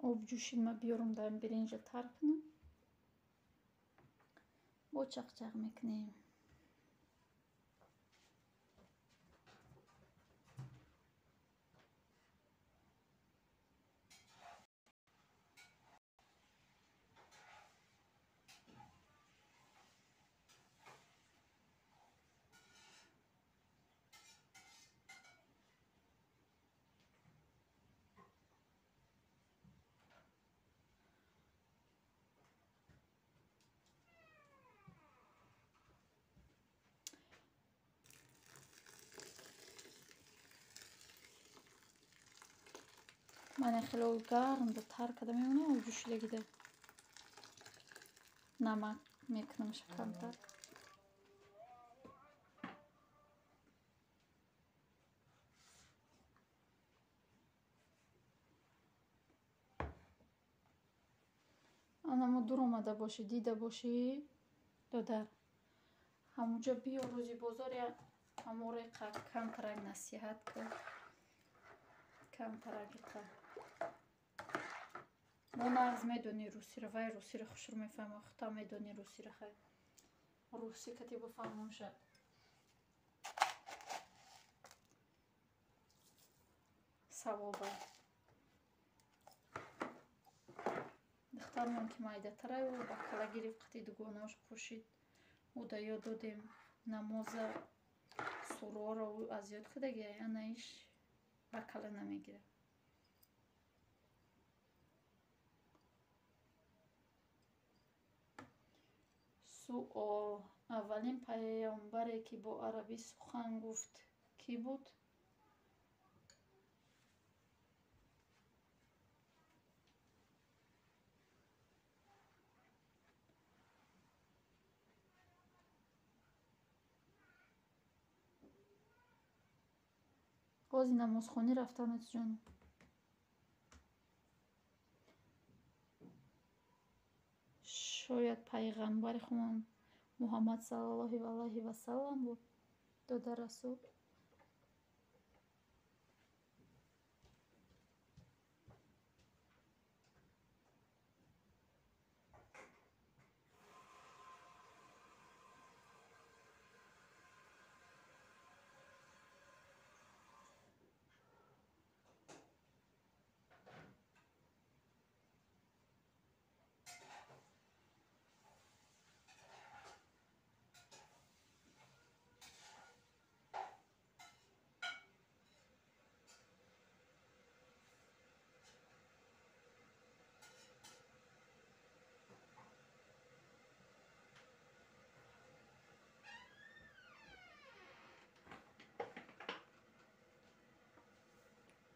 Об ҷӯшид, ман биёрам дар биринҷа тар кунам. Бо чақчақ мекунем. Ман хеле гарм да тар карда мемонам, об ҷӯшидагида. Намак мекунамша камтар. Анамо дур омада бошӣ, дида бошӣ, додар. Ҳамуҷа биё рӯзи бозор, я ҳаморо иқа камтарак насиҳат кун. Камтарак иқа. Мо нағз медонӣ русиро, вай русиро хушрӯ мефаҳма, худта медонӣ русиро, хай. Русӣ кати буфаҳмонша. Савоба. Духтармон ки майдатарай, ӯ ба кала гирифт, қати дугонааш пӯшид. Ӯ да ёд додем намоза, сураро ӯ аз ёд кардагиай, ана иш ба кала намегирад. Суол: аввалин паёмбаре, ки бо арабӣ сухан гуфт, кӣ буд? Бози намозхонӣ рафтанат ҷон. Шояд пайғамбари худамон Муҳаммад саллаллоҳу алайҳи васаллам буд, додар Расул.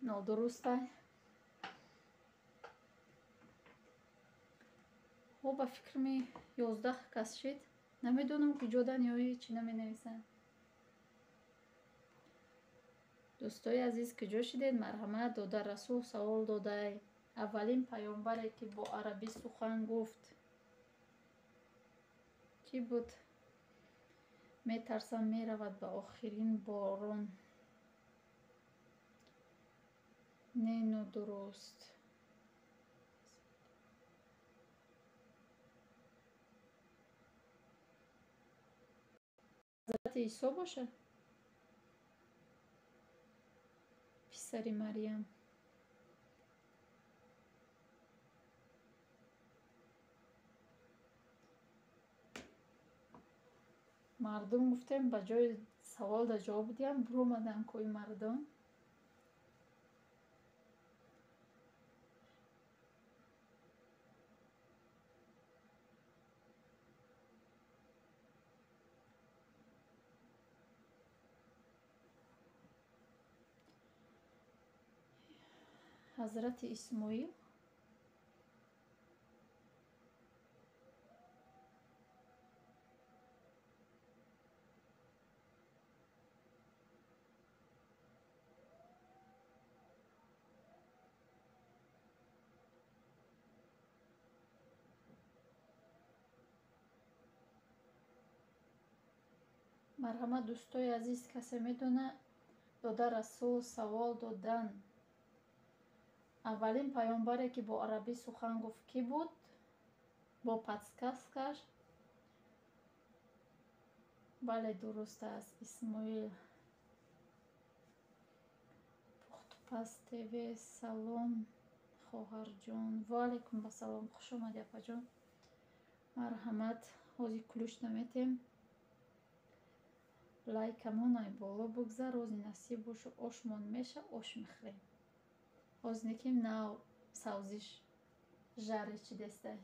Нодурустай. Ҳо, ба фикрми 11 кас шид. Намедонам куҷодан ё ҳечи наменависанд. Дӯстои азиз, куҷо шидед? Марҳамат, дода Расул савол додай. Аввалин паёмбаре, ки бо арабӣ сухан гуфт, кӣ буд? Метарсам, меравад ба охирин борон. Не, нодуруст. Ҳазрати Исо бошад? Писари Марьям. Мардум гуфтем, ба ҷои савол да ҷавоб диҳам, буромаданд кӯи мардум. Ҳазрати Исмоил. Марҳамат, дӯстои азиз, касе медона? Дода Расул савол додан. Аввалин паёмбаре, ки бо арабӣ сухан гуфт, кӣ буд? Бо подсказкаш. Бале, дуруст аст, Исмоил. Пухтупаз ТВ, салом, хоҳарҷон. Ва алайкум ассалом, хуш омадӣ, апаҷон. Марҳамат, ҳозир ключ наметем. Лайкамон ай боло бугзар, рози насиб бошу, ошмон меша, ош мехӯрем. Ҳозир неким нав савзиш жари чи дестай.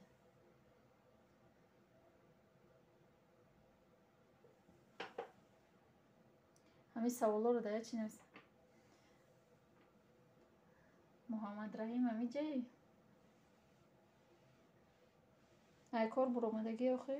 Ҳамин саволҳоро дар чи навис? Муҳаммадраҳим ҳамиҷаи? Ай кор буромадагӣ охи?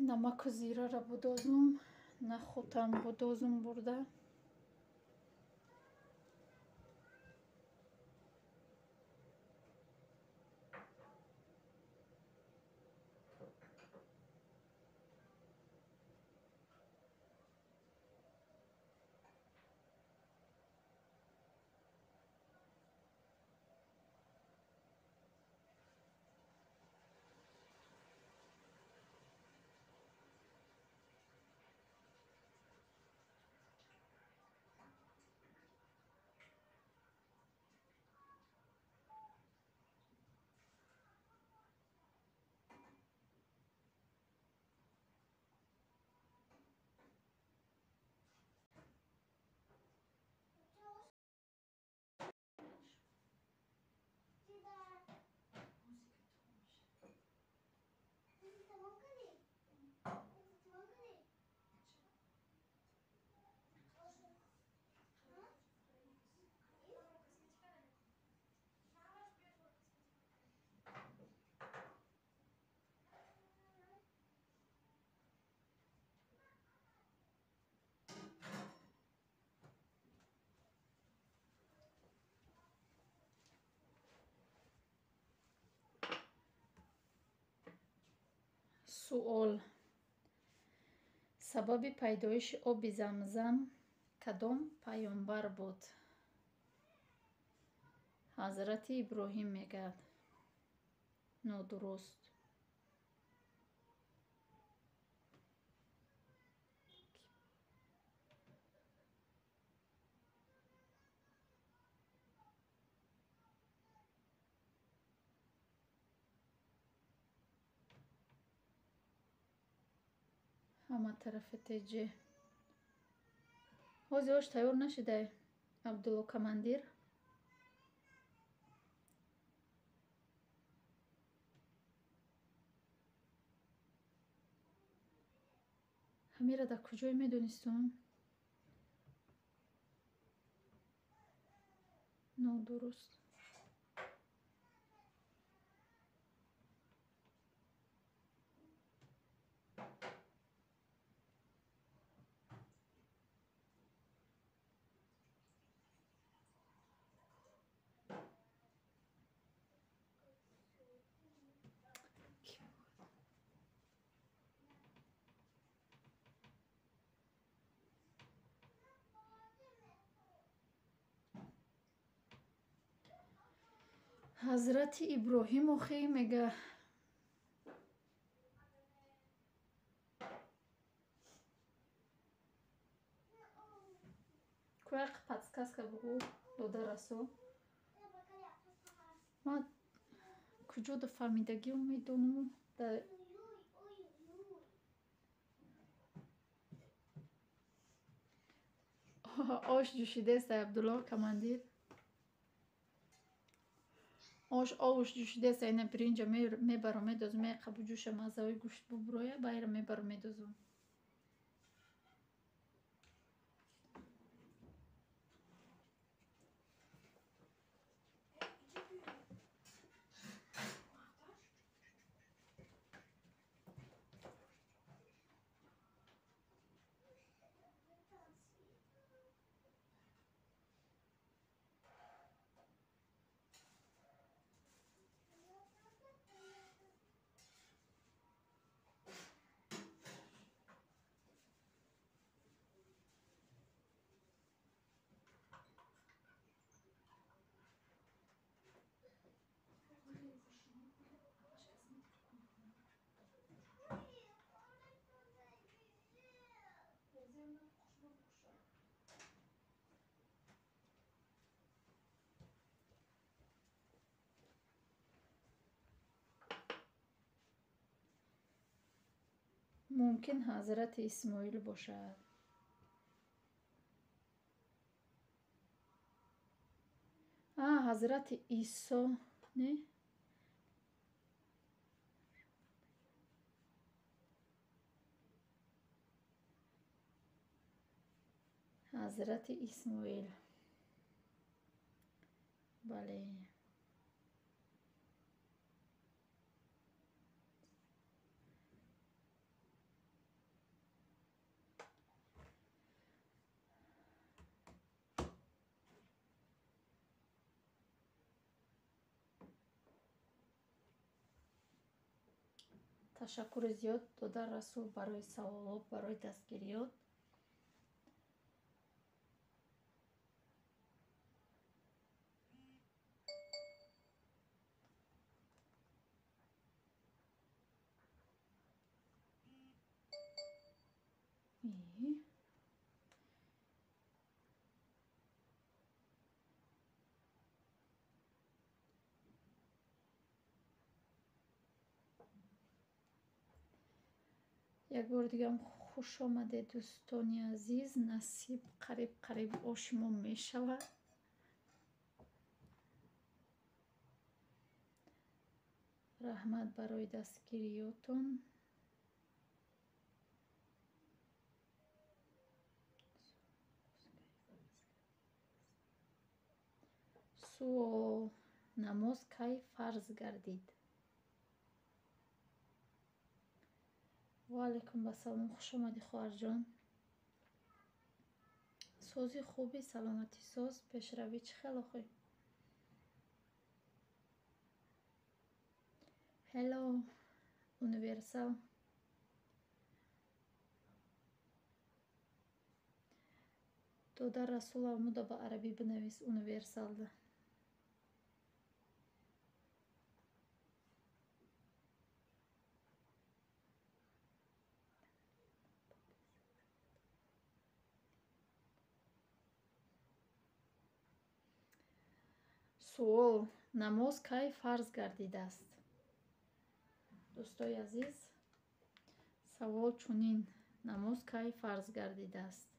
Намаку зираро будозум, нахутам будозум бурда. Суол: сабаби пайдоиши оби Замзам кадом паёмбар буд? Ҳазрати Иброҳим мегӯяд. Нодуруст. Ҳама тарафи теҷе. Ҳозир ош тайёр нашидай, Абдулло командир? Ҳамира дар куҷое медонистум? Нодуруст. Ҳазрати Иброҳим охи мега кӯяқ подсказка бугӯ дода расо. Ман куҷо да фаҳмидагио медонаму да ош ҷӯшидест Абдулло командир. Ош овуш ҷӯшидест, ина биринҷа мебарам медозам, меқабу ҷӯша маззаҳои гӯшт бубуроя, байра мебарам медозам. Мумкин Ҳазрати Исмоил бошад. Ҳазрати Исо, не? Ҳазрати Исмоил. Бале. Ташаккури зиёд дода Расул барои саволот, барои дастгириёт. Як бори дигарам хуш омадед, дӯстони азиз. Насиб қариб қариб оши мо мешавад. Раҳмат барои дастгириётон. Суол: намоз кай фарз гардид? Ва алайкум ассалом, хуш омадӣ хоҳарҷон. Сози хуби, саломатӣ соз, пешравӣ чӣ хел охӣ? Hello, Универсал. Дода Расул Амуда ба арабӣ бинавис Универсалда. Суол: намоз кай фарз гардидааст? Дӯстои азиз, савол чунин: намоз кай фарз гардидааст?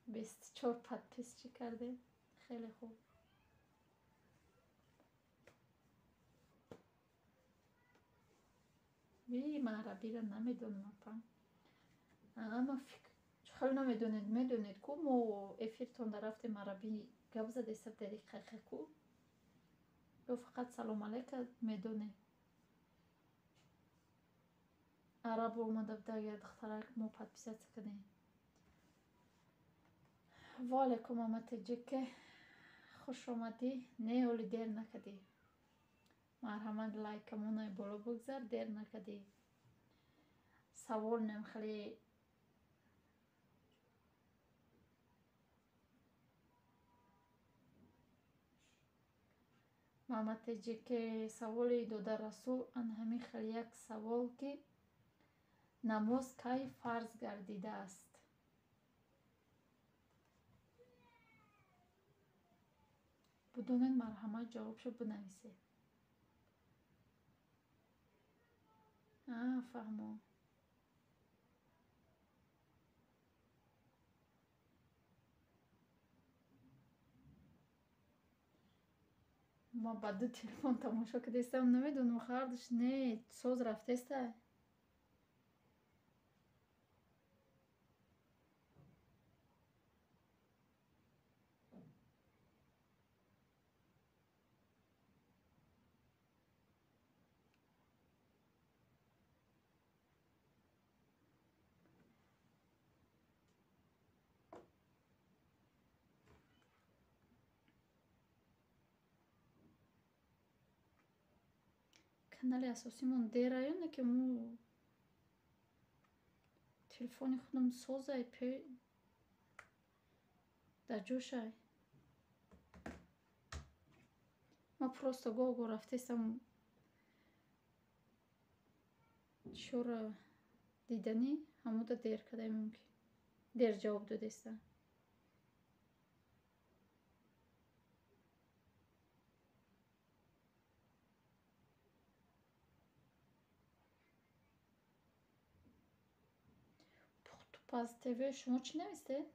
24 подписчик кардем. Хеле хуб. Ман арабиро намедонам, апа. Ама фикр хеле намедонед, медонед ку мо эфиртонда рафтем, арабӣ гап задеста дақиқа ку? Ё фақат салом алейка медонед? Араб омада буда, агар духтарак мо подписаться кардем. Ва алайкум, Аматаҷике, хуш омадӣ. Не, ҳоли дер накардӣ. Марҳамат, лайкамонаи боло бигзар, дер накардӣ. Савол нем хеле. Маматаҷике, саволи дода Расул ан ҳамин хел як савол, ки намоз кай фарз гардидааст? Бидонед, марҳамат, ҷавобшо бинависед. Фаҳмо. Ма ба ду телефон тамошо кардастам, намедонам, ҳардуш не соз рафтеста. Канали асосимон дераю, не ки мо телефони худам созай, дар ҷошай. Ма просто гоҳ-гоҳ рафтестам чиёро диданӣ, ҳамуда дер кардаи мумкин. Дер ҷавоб додестам. Пухтупаз ТВ, шумо чӣ навистед?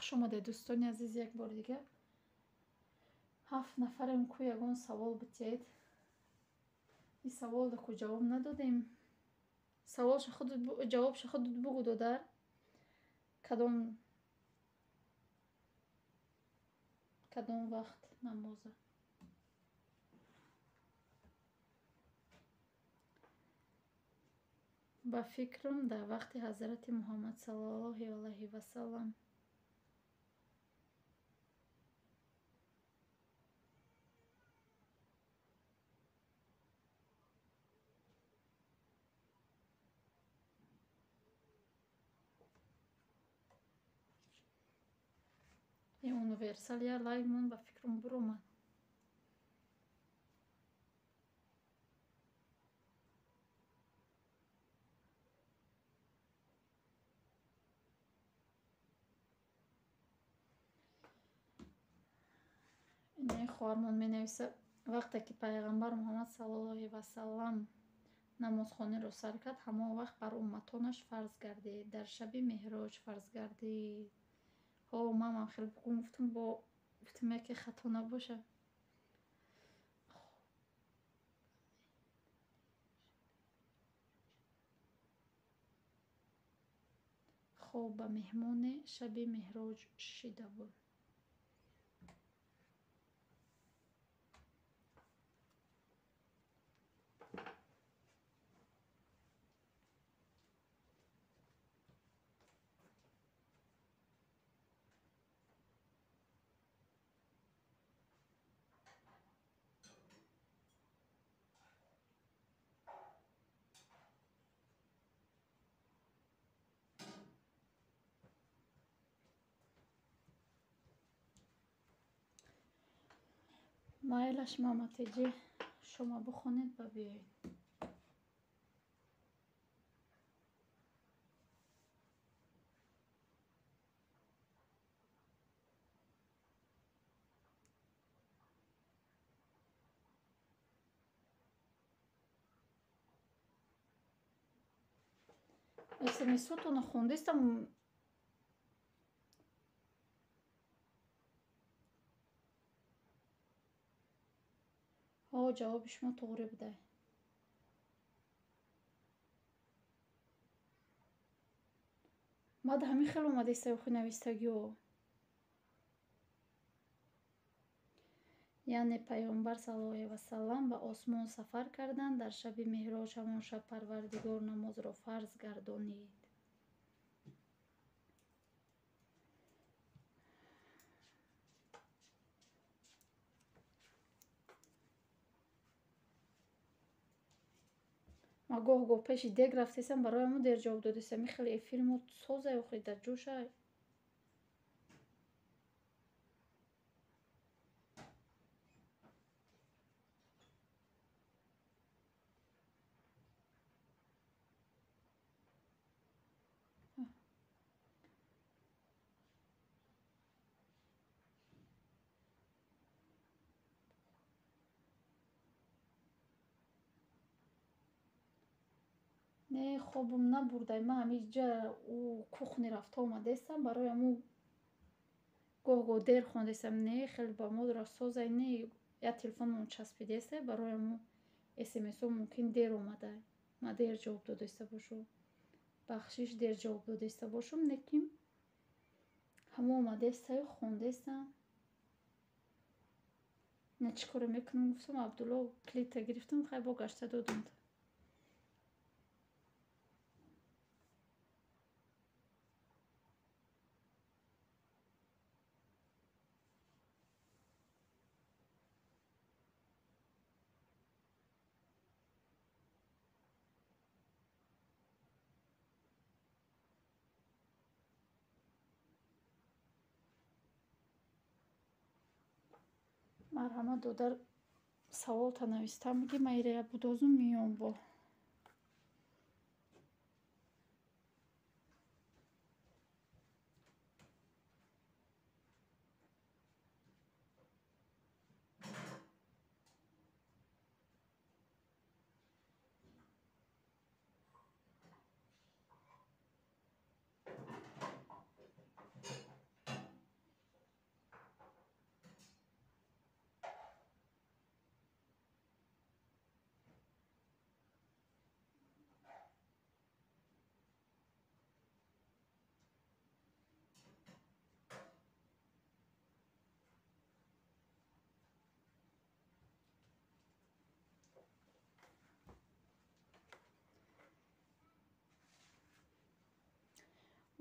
Хуш омадед, дӯстони азиз, як бори дигар. Ҳафт нафарем ку, ягон савол битиҳед. Ин саволро ку ҷавоб надодем. Саволша худ, ҷавобша худат бугӯ, додар. Кадом вақт намоза? Ба фикрам, дар вақти ҳазрати Муҳаммад саллаллоҳи алайҳи васаллам. Ин универсал я лаймон, ба фикрам, буромад. Инаи хоҳармон менависа: вақте ки пайғамбар Муҳаммад саллаллоҳи васаллам намозхониро сар кард, ҳамон вақт бар умматонаш фарз гардид. Дар шаби меҳроҷ фарз гардид. Ҳо, манам хеле гуфтам, бо гуфтам, яке хато набошад. Хоб ба меҳмоне шаби меҳроҷ шида буд. Майлаш, Маматеҷӣ, Шумо бихонед ва биёед. СМС-отонро хондестам. Ҳо, ҷавоби шумо тоғрӣ будай. Мада ҳамин хел омадеста охи навистагиҳо. Яъне Паёмбар саллаллоҳу алайҳи васаллам ба осмон сафар карданд. Дар шаби меъроҷ ҳамон шаб Парвардигор намозро фарз гардонид. Ма гоҳ-гоҳ пеши дег рафтесам, барои ҳамон дер ҷавоб додестам. Ин хеле эфири мо созай охи дар ҷӯшай. Не, хобам набурдай. Ман ҳамиҷа ӯ кухни рафта омадестам, барои ҳамун гоҳ-гоҳ дер хондестам. Не, хеле ба мо созай, не, як телефонмон часпидеста, барои ҳамун СМС-о мумкин дер омадай. Ман дер ҷавоб додеста бошум. Бахшиш, дер ҷавоб додеста бошум, лекин ҳамон омадестаю хондестам. На чӣ коре мекунам, гуфтам, Абдулло клита гирифтам, хай бо гашта додам. Марҳамат, додар, саволта навистам, меги ман ира будозум миём бо.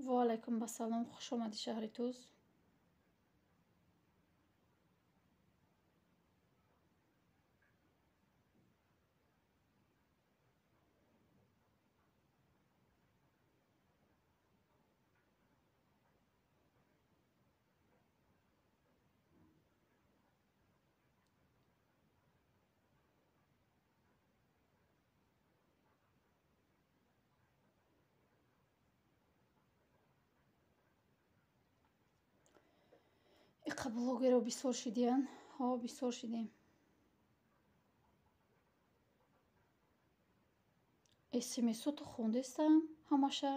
Ва алайкум ассалом, хуш омадӣ, шаҳри Туз. Иқа блогеро бисёр шидиян? Ҳо, бисёр шидем. СМС-ото хондестам ҳамаша.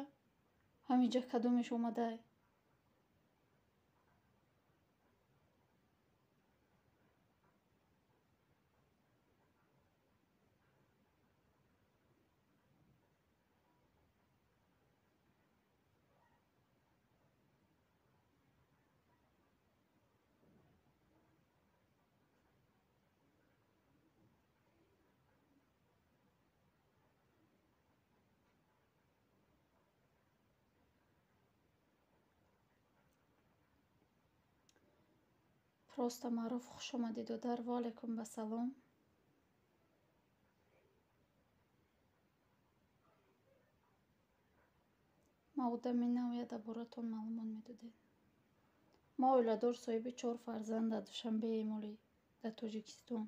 Ҳаминҷа кадомеш омадай? Просто маъруф, хуш омадӣ, додар. Ва алайкум ассалом. Ма одами навя дар боратон маълумот медодед. Ма оиладор, соҳиби чор фарзанд, дар Душанбеи моли дар Тоҷикистон.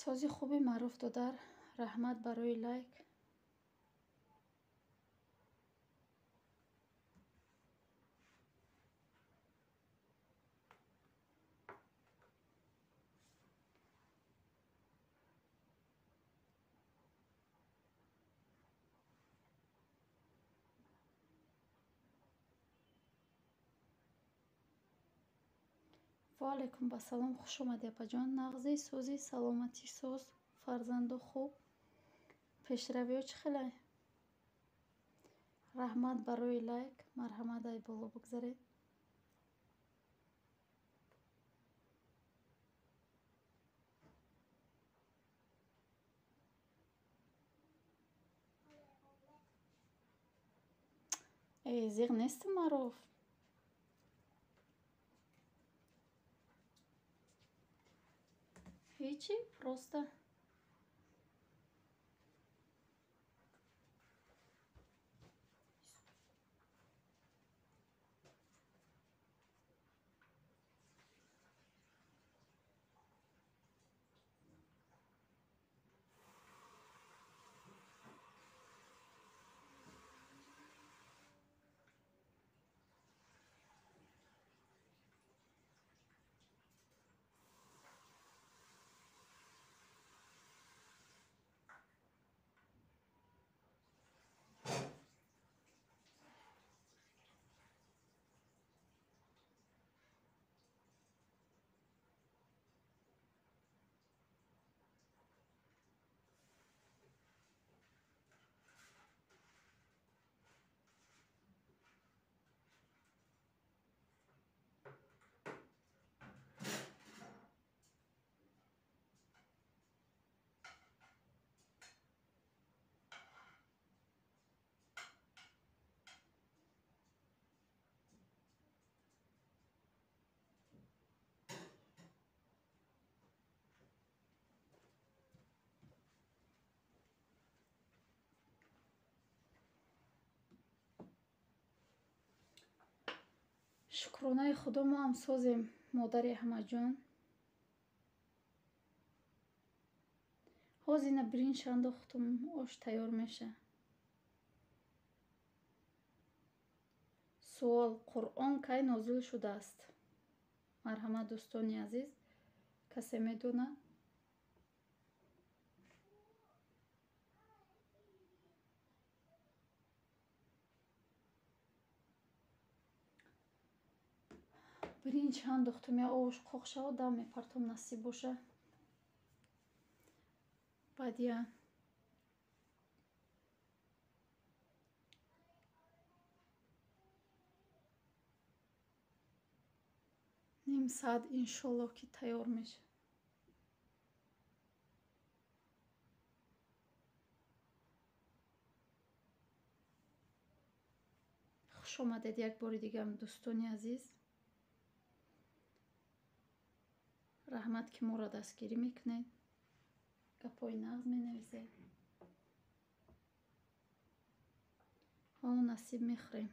Сози хуби Маъруф додар, раҳмат барои лайк. Ва алайкум басалом, хуш омадӣ апаҷон. Нағзи, сози, саломатӣ соз, фарзанду хуб. Пешравиҳо чӣ хелай? Раҳмат барои лайк, марҳамат ай боло бигзаред. Э, зиғ нестӣ, Маъруф? Ҳечи, просто шукронаи Худо, мо ҳам созем, модари Аҳмадҷон. Ҳозир ина биринҷ андохтум, ош тайёр меша. Суол: Қуръон кай нозил шудааст? Марҳамат, дӯстони азиз, касе медонад? Биринҷ андохтум, я овош қоқ шавад, дам мепартом, насиб боша. Баъд я ним саат иншоллоҳ ки тайёр мешавад. Хуш омадед як бори дигам, дӯстони азиз. Раҳмат, ки моро дастгирӣ мекунед, гапҳои нағз менависед. Ҳо, насиб мехӯрем.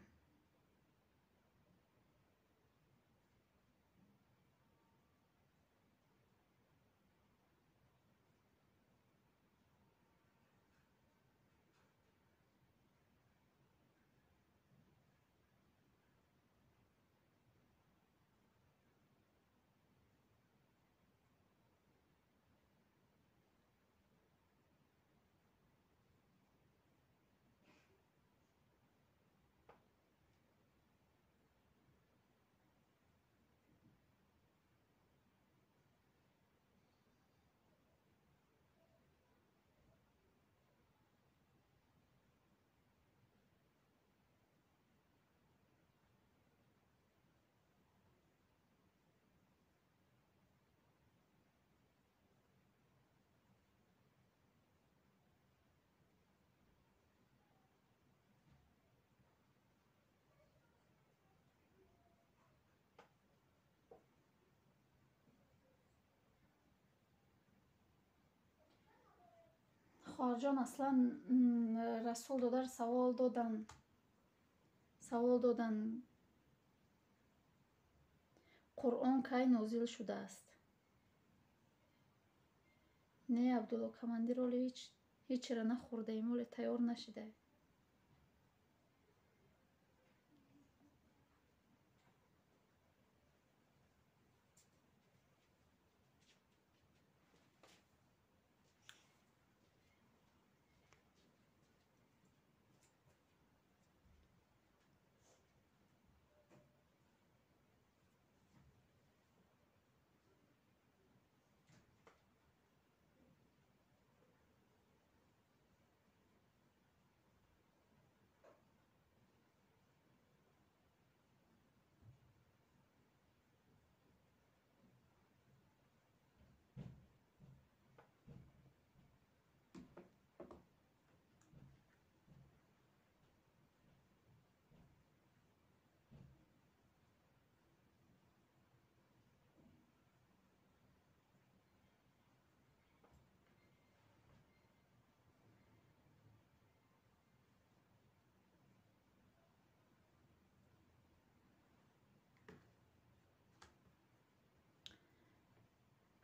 Хоҳарҷон, аслан Расул додар савол додан: Қуръон кай нозил шудааст? Не, Абдулло командир, оле ҳечра нахӯрдаем, оле тайёр нашидаем.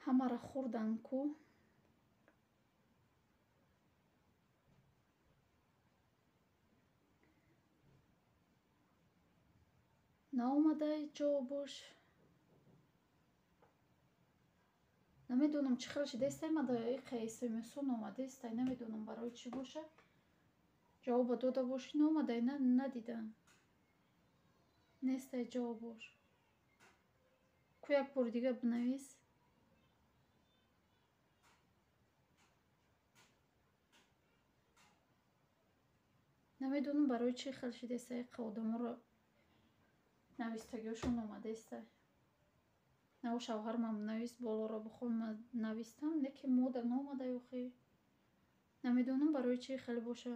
Ҳамаро хӯрдан ку. Наомадай ҷавобош. Намедонам чӣ хел шидестай, мада иқа смсон омадестай, намедонам барои чӣ боша. Ҷавоба дода бошӣ, наомадай, надидам. Нестай ҷавобош. Ку як бори дига бинавис. Намедонам барои чӣ хел шидестай, иқа одаморо навистагиҳошон омадестай. Наво шавҳармам навист, болоро бихон навистам, не ки мода наомадай охи. Намедонам барои чӣ хел боша.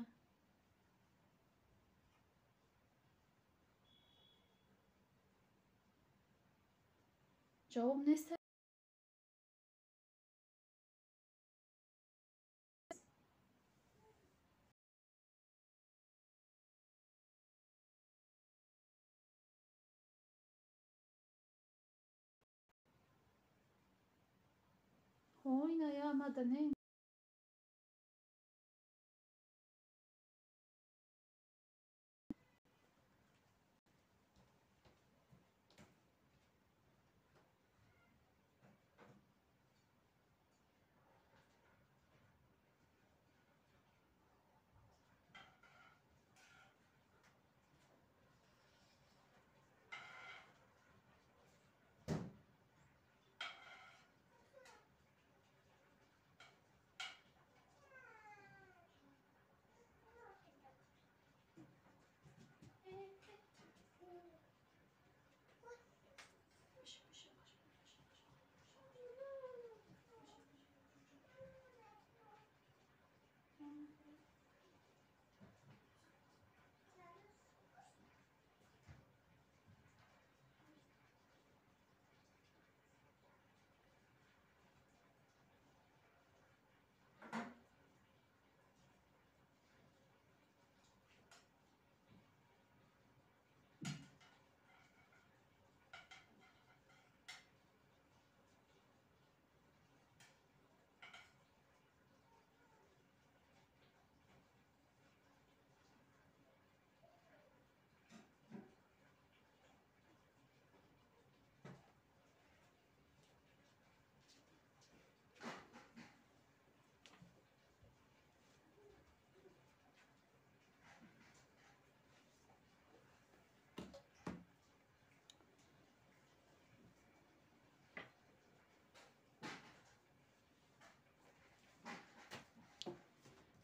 Ҷавоб нест. Ина омада не.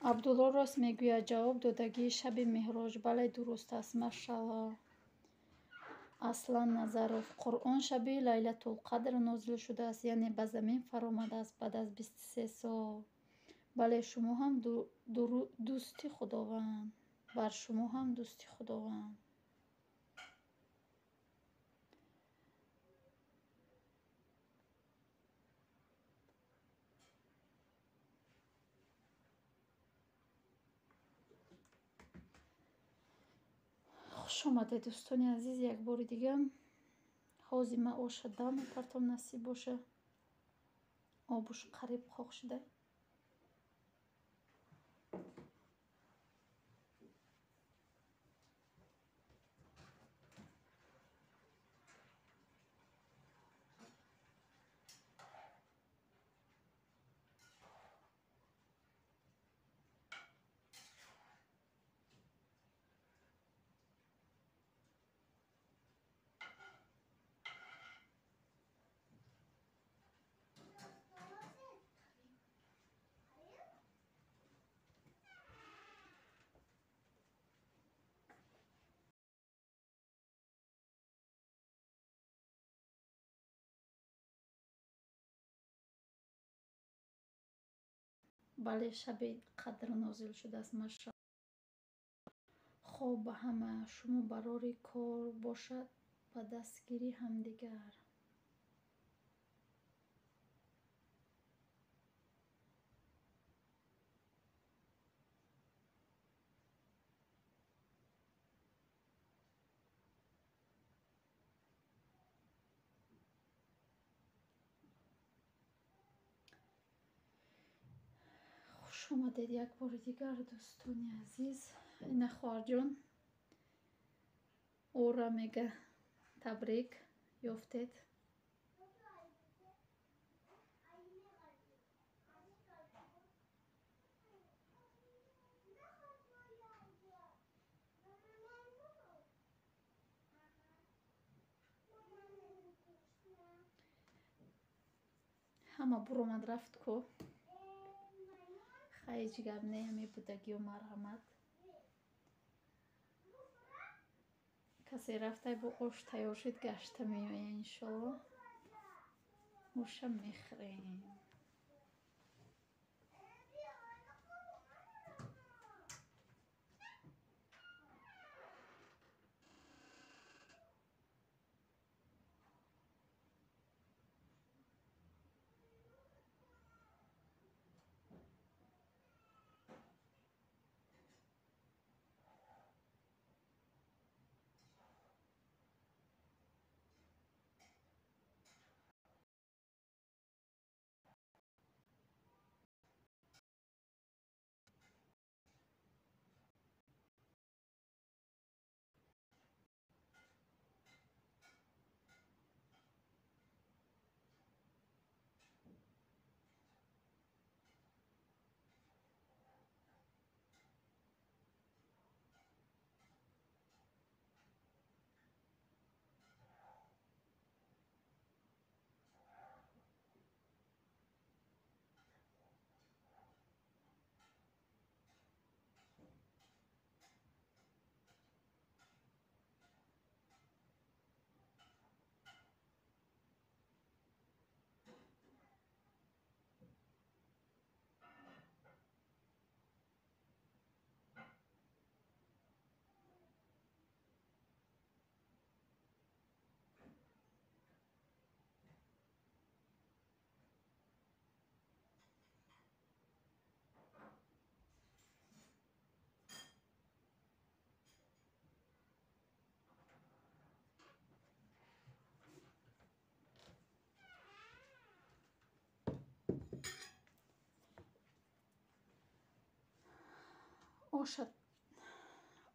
Абдулло рост мегӯяд, ҷавоб додагии шаби меҳроҷ. Бале, дуруст аст, машалло. Аслан Назаров. Қуръон шаби Лайлатулқадр нозил шудааст, яъне ба замин фаромадааст баъд аз 23 сол. Бале, шумо ҳам дӯсти Худованд. Бар шумо ҳам дӯсти Худованд. Хуш омадед, дӯстони азиз, як бори дига. Ҳозир ман оша дам мепартом, насиб боша. Обуш қариб қоқ шуда. Бале, шаби қадр нозил шудааст, машаалло. Хоб ба ҳама шумо барори кор бошад, ба дастгирии ҳамдигар. Хуш омадед як бори дигар, дӯстони азиз. Ина хоҳарҷон ора мега табрик ёфтед. Ҳама буромад рафт ку. Ҳеҷ гап не, ҳами будагиё марҳамат. Касе рафтай бо ош тайёр шуд, гашта меоя иншолло. Оша мехӯрем.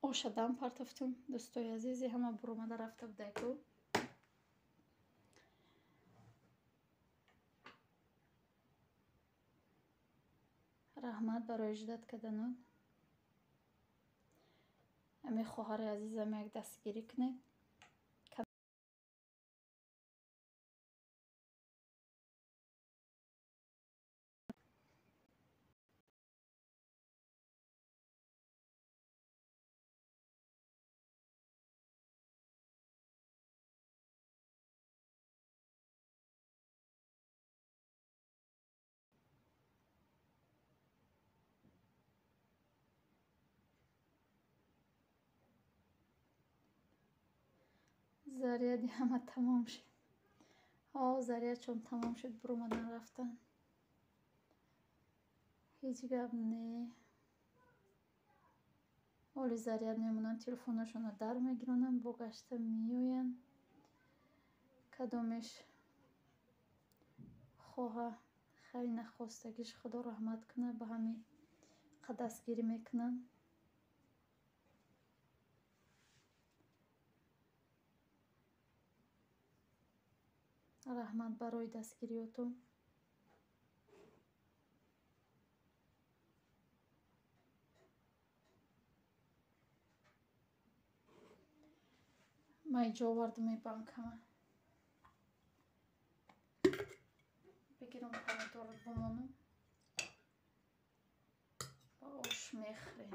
Оша дам партофтум, дӯстои азизи, ҳама буромада рафта будай ку. Раҳмат барои ждать карданон. Ами хоҳари азизам як дастгирӣ кунед. Заряди ҳама тамом шуд. О, зарядшон тамом шуд, буромадан рафтан. Ҳеҷ гап не. Оли заряд мемонанд, телефонашонро дар мегиронанд, бо гашта меоянд. Кадомеш хоҳа, хай нахостагиш, Худо раҳмат кунад, ба ҳамин дастгирӣ мекунанд. Раҳмат барои дастгириётон. Ман иҷо овардам банкама. Бигирам помидор бумонам. Ба ош мехӯрем.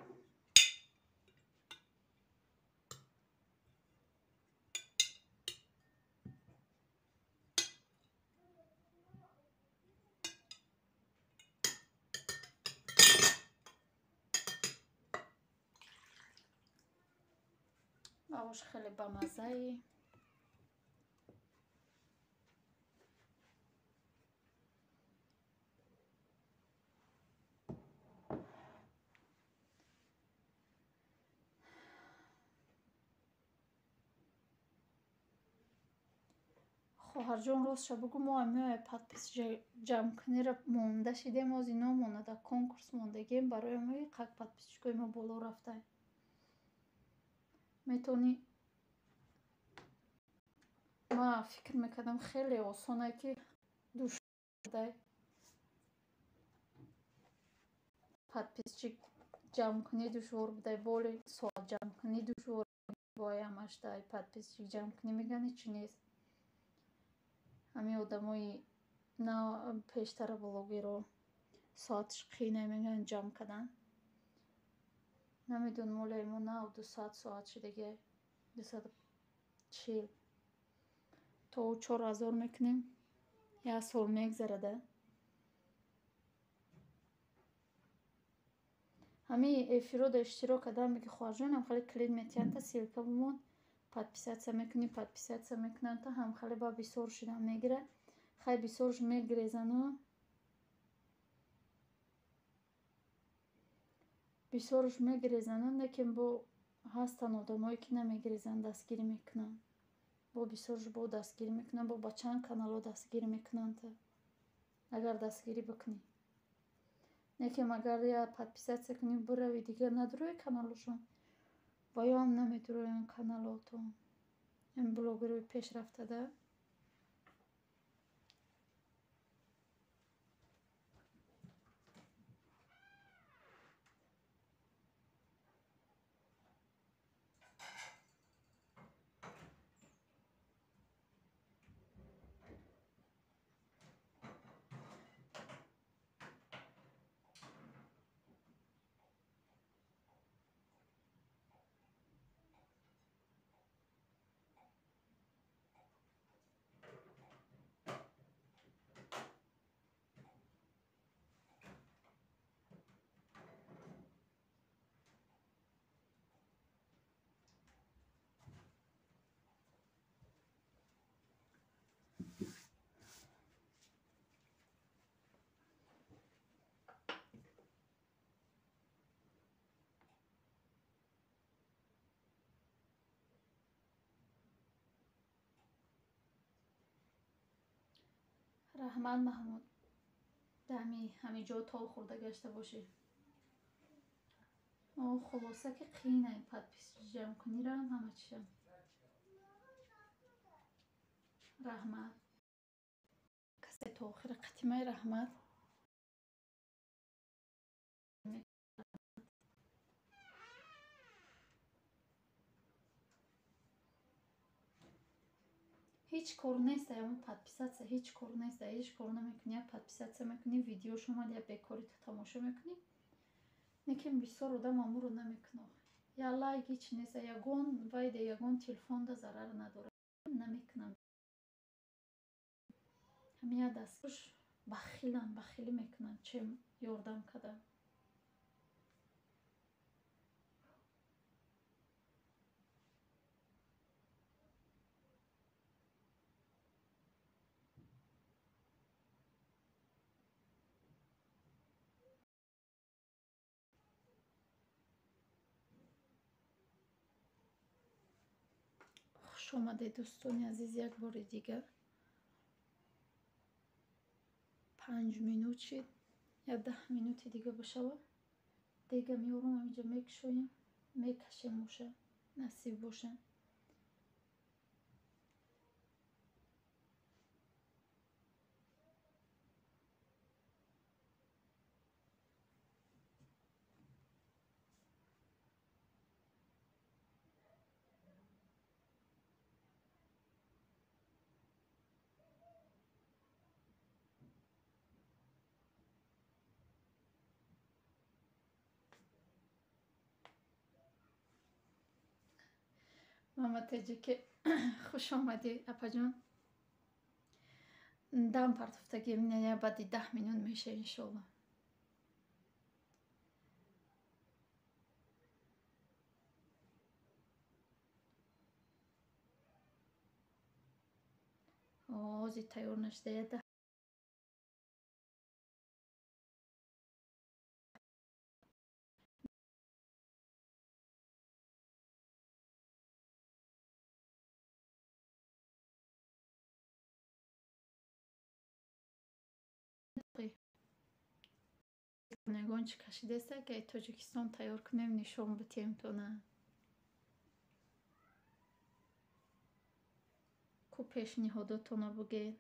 Ош хеле бамаззаи. Хоҳарҷон, ростша бугӯ, мо ҳамиҳоя подпис ҷамъкуниро монда шидем, оз ино монада конкурс мондагием, барои ҳамои қак подписчикои мо боло рафта. Метавонӣ, ман фикр мекардам хеле осоне ки душдай подписчик ҷамъкунӣ душвор будай, боли соат ҷамъкунӣ душвор бой ҳамашдай подписчик ҷамъкунӣ мегӯянд ҳечи нест. Ҳамин одамои на пештара блогеро соатш қийне мегӯянд ҷамъ кардан. Намедонам, оле мо нав 200 соат шидаги, 240 то 4000 мекунем, як сол мегзарада. Ҳамин эфирода иштирок кардан меги хоҳарҷон, ҳам хеле клид метиҳанд, та ссылка бумон, подписаться мекунӣ, подписаться мекунанд, та ҳам хеле ба бисёр шидан мегирад. Хай бисёрш мегирезану бисёрш мегирезану, лекин бо ҳастанд одамое ки намегирезанд, дастгирӣ мекунанд. Бо бисёрш бо дастгирӣ мекунанд, бо ба чанд каналҳо дастгирӣ мекунанд, агар дастгирӣ бикунӣ. Лекин агар я подписаться кунӣ, биравӣ дигар надурои каналошон, ва ё ҳам намедуроянд каналотон. Ин блогерои пешрафтада. Раҳмат Маҳмуд, ҳамин ҷо тол хӯрда гашта бошӣ. Хулоса ки қийнай подпис ҷамъкунирам ҳама чишам. Раҳмат. Касе то охира қатимай раҳмат. Ҳеҷ кор нест, ҳамон подписаться ҳеҷ кор нест, ҳеҷ кор намекунӣ, я подписаться мекунӣ, видеош омад, я бекорӣ ту тамошо мекунӣ. Лекин бисёр одам амуро намекунад. Я лайк ҳеҷ нест, ягон вайда, ягон телефонда зарар надорад. Намекунам. Ҳамин я дастш бахилан, бахилӣ мекунанд, чем ёрдам кардан. Хуш омадед дӯстони азиз, як бори дигар. 5 минут шид, я 10 минути дига бошава. Дега меорам, ҳаминҷа мекушоем, мекашем боша, насиб боша. Мама Теҷике, хуш омадӣ, апаҷон. Дам партофтагӣ я баъди 10 минут меша, иншолло. Ҳозир тайёр нашуда, я 10 ягон чӣ кашидаеста, ки Тоҷикистон тайёр кунем, нишон битиҳем тона. Ку пешниҳодотонро бугед.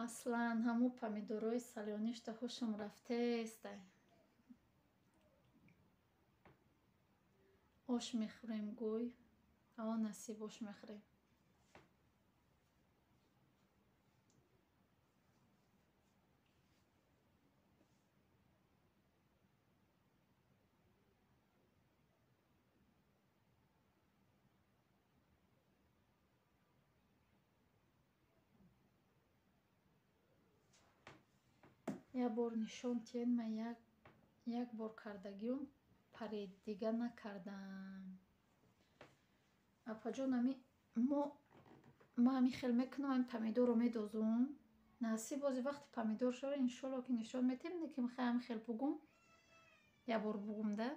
Аслан ҳамун помидорҳои салёништа ҳушам рафтеста. Ош мехӯрем, гӯй. Аво, насиб, ош мехӯрем. Як бор нишон тиҳед, ман як бор кардагиём паред, дига накардам. Апаҷон, ами мо ман ҳамин хел мекунам, ҳамин помидорро медозум. Насиб, бози вақти помидор шава, иншолло, ки нишон метиҳем, лекин мехоҳам ҳамин хел бугум, як бор бугум да.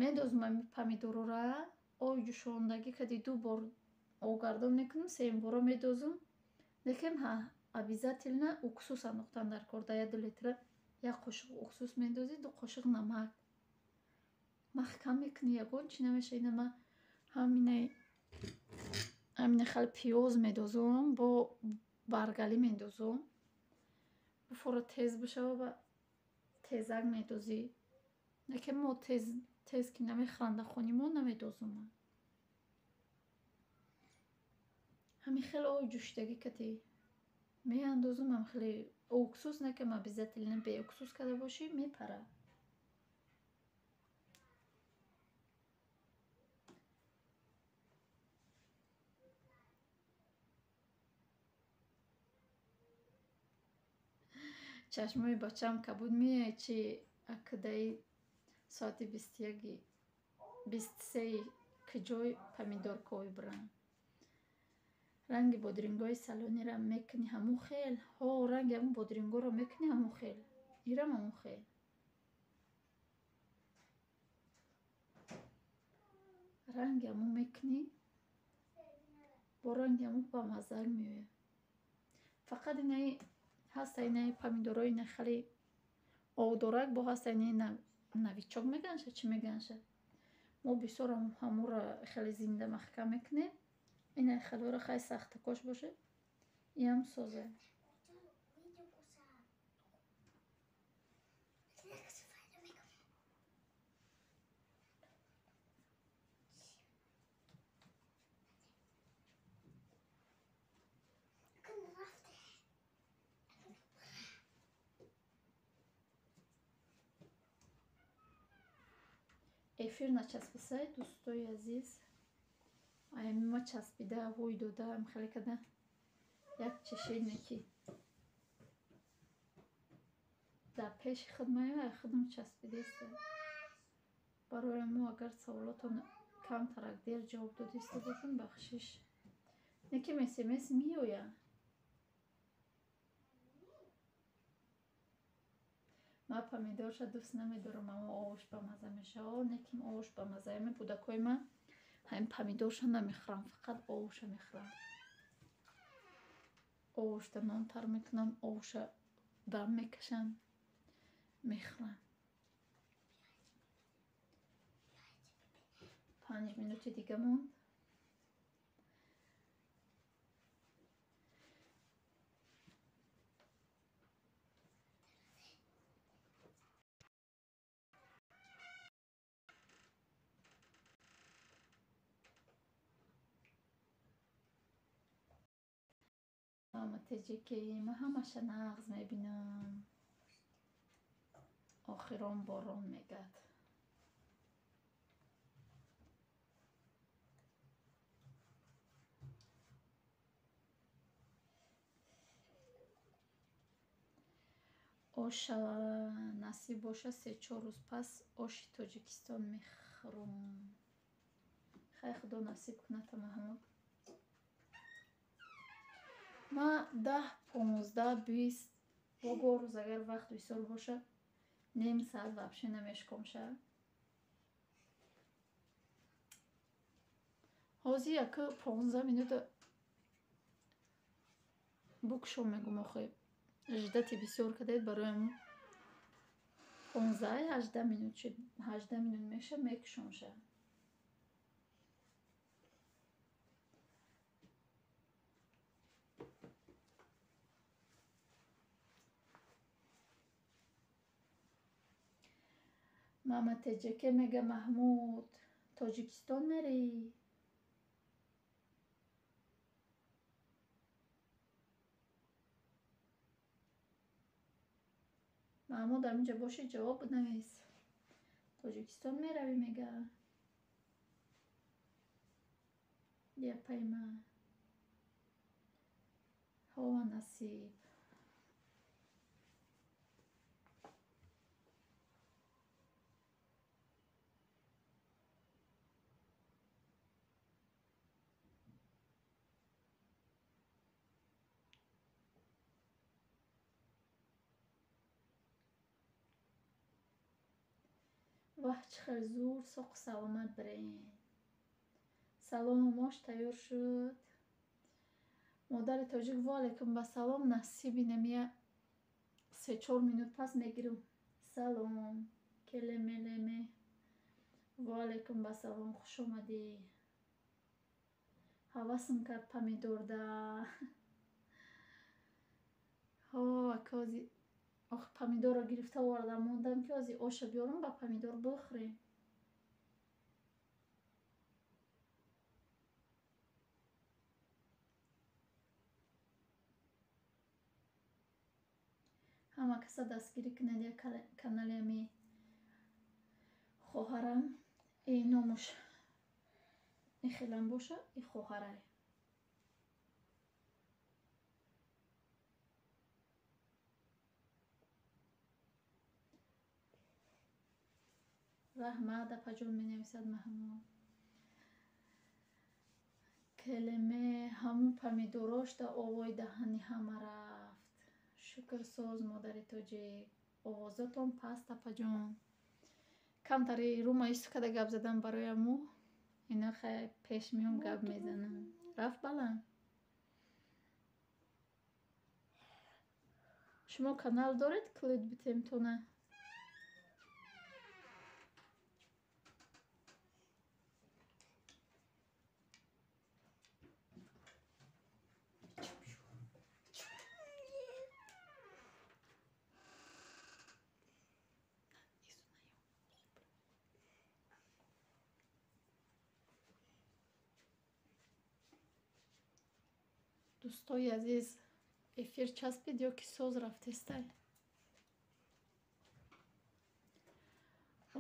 Медозум ҳамин помидорора, оби ҷӯшондагӣ кади ду бор обгардон мекунам, сеюм бора медозум. Лекин обязательно уксус андохтан дар кор. Дар 1-2 литра як қошуқ уксус мендозӣ, 2 қошуқ намак. Маҳкам мекунӣ, ягон чӣ намеша. Ина ман ҳамина хеле пиёз медозум, бо баргалӣ мендозум. Буфора тез бишава, ба тезак медозӣ. Лекин мо тез тез ки намехӯранд дар хони мо, намедозум ман. Ҳамин хеле оби ҷӯшидагӣ кати меандозум, ҳам хеле уксус накам, обязательно беуксус карда бошӣ, мепарад. Чашмои бачаам кабуд меяд, чи акдаи соати 21-и 23-и куҷой помидорковӣ бирам. Ранги бодирингҳои салониро мекунӣ ҳамун хел? Ҳо, ранги ҳамун бодирингҳоро мекунӣ ҳамун хел. Ирам ҳамун хел. Ранги ҳамун мекунӣ, бо ранги ҳамун бамаззак меояд. Фақат инаи ҳаста, инаи помидорҳои ина хеле обдорак, бо ҳаста инаи новичок меганша, чӣ меганша. Мо бисёр ҳамонро хеле зинда маҳкам мекунем. Ина хелоро хай сахтакош бошад, иам соза. Эфир начасписай, дӯстои азиз. Ма часпида, ҳуй дода, хеле када як чешине ки дар пеши худ меояд, худам часпидаиста. Барои мо агар саволотон камтарак дер ҷавоб додиста бошам, бахшиш. Лекин СМС меояд. Ман помидорша дӯст намедорам, аммо овош бамазза мешавад. Неким овош бамазза. Ами кӯдакҳои ман ҳамин помидорша намехӯрам, фақат овоша мехӯрам. Овошда нон тар мекунам, овоша дам мекашам, мехӯрам. 5 минути дига монд. Мама теҷеке, ман ҳамаша нағз мебинам. Охирон борон мегад. Оша насиб боша, 3-4 рӯз пас оши Тоҷикистон мехӯрам. Хай, Худо насиб кунад, Маҳмуд. Ман 10, 15, 20 бого рӯз агар вақт бисёр боша, ним саат вообще намешкомша. Ҳозир яку 15 минута букшо мегум, охи ждати бисёр кардед, барои 15 18 минут шуд, 18 минут меша, мекушомша. Мама теҷеке мега, Маҳмуд, Тоҷикистон мерӣ? Маҳмуд, ҳаминҷа бошӣ, ҷавоб бинавис. Тоҷикистон меравӣ, мега. Япаи ман. Ҳова насиб. Ваҳ, чӣ хел зур, соқу саломат бирен. Салом, ош тайёр шуд. Модари тоҷик, ва алайкум ба салом, насиби намия 3-4 минут пас мегирам. Салом, келемелеме. Ва алайкум ба салом, хуш омадӣ. Ҳавасм кард помидорда. Ҳо, акози ох помидорро гирифта овардам, мондам ки ози оша биёрам, ба помидор бихӯрем. Ҳама каса дастгирӣ кунед як канали ами хоҳарам. И номуш и хелам боша, и хоҳарай. Раҳмат, апаҷон, менависад Маҳмуд. Келеме ҳамун помидорош да овои даҳани ҳама рафт. Шукр соз, модари тоҷик. Овозотон паст, апаҷон. Камтари рума исту када гап задан барои аму. Ина хай пеш меом гап мезанам. Рафт баланд. Шумо канал доред, клид битемтона? Дӯстои азиз, эфир часпид ё ки соз рафтестай?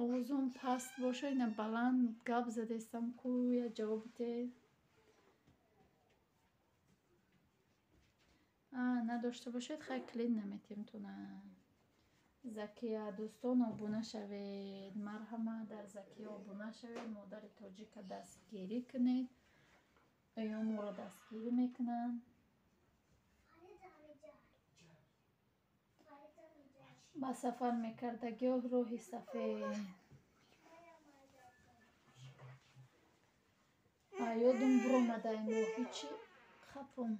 Овозон паст боша, ина баланд гап задестам, ку я ҷавоб бите. Надошта бошед, хай клин наметем туна. Закия, дӯстон, обуна шавед. Марҳама, дар Закия обуна шавед, модари тоҷика дастгирӣ кунед. Ё моро дастгирӣ мекунанд. Ба сафар мекардагиҳо роҳи сафед. Ёдум буромадай моҳи чӣ хапум.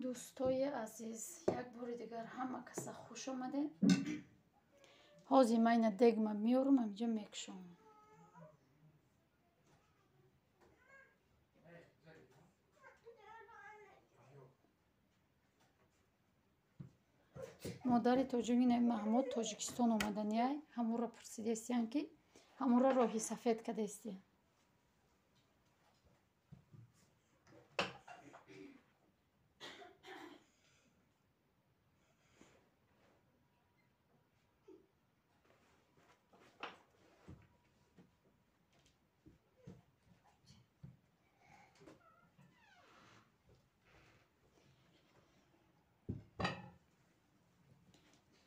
Дӯстои азиз, як бори дигар ҳама каса хуш омадед. Ҳозир ман ина дегма меорам, ҳаминҷа мекушам. Модари тоҷик ина Маҳмуд Тоҷикистон омаданиай, ҳамонро пурсидестиян ки ҳамонро роҳи сафед кардестиян.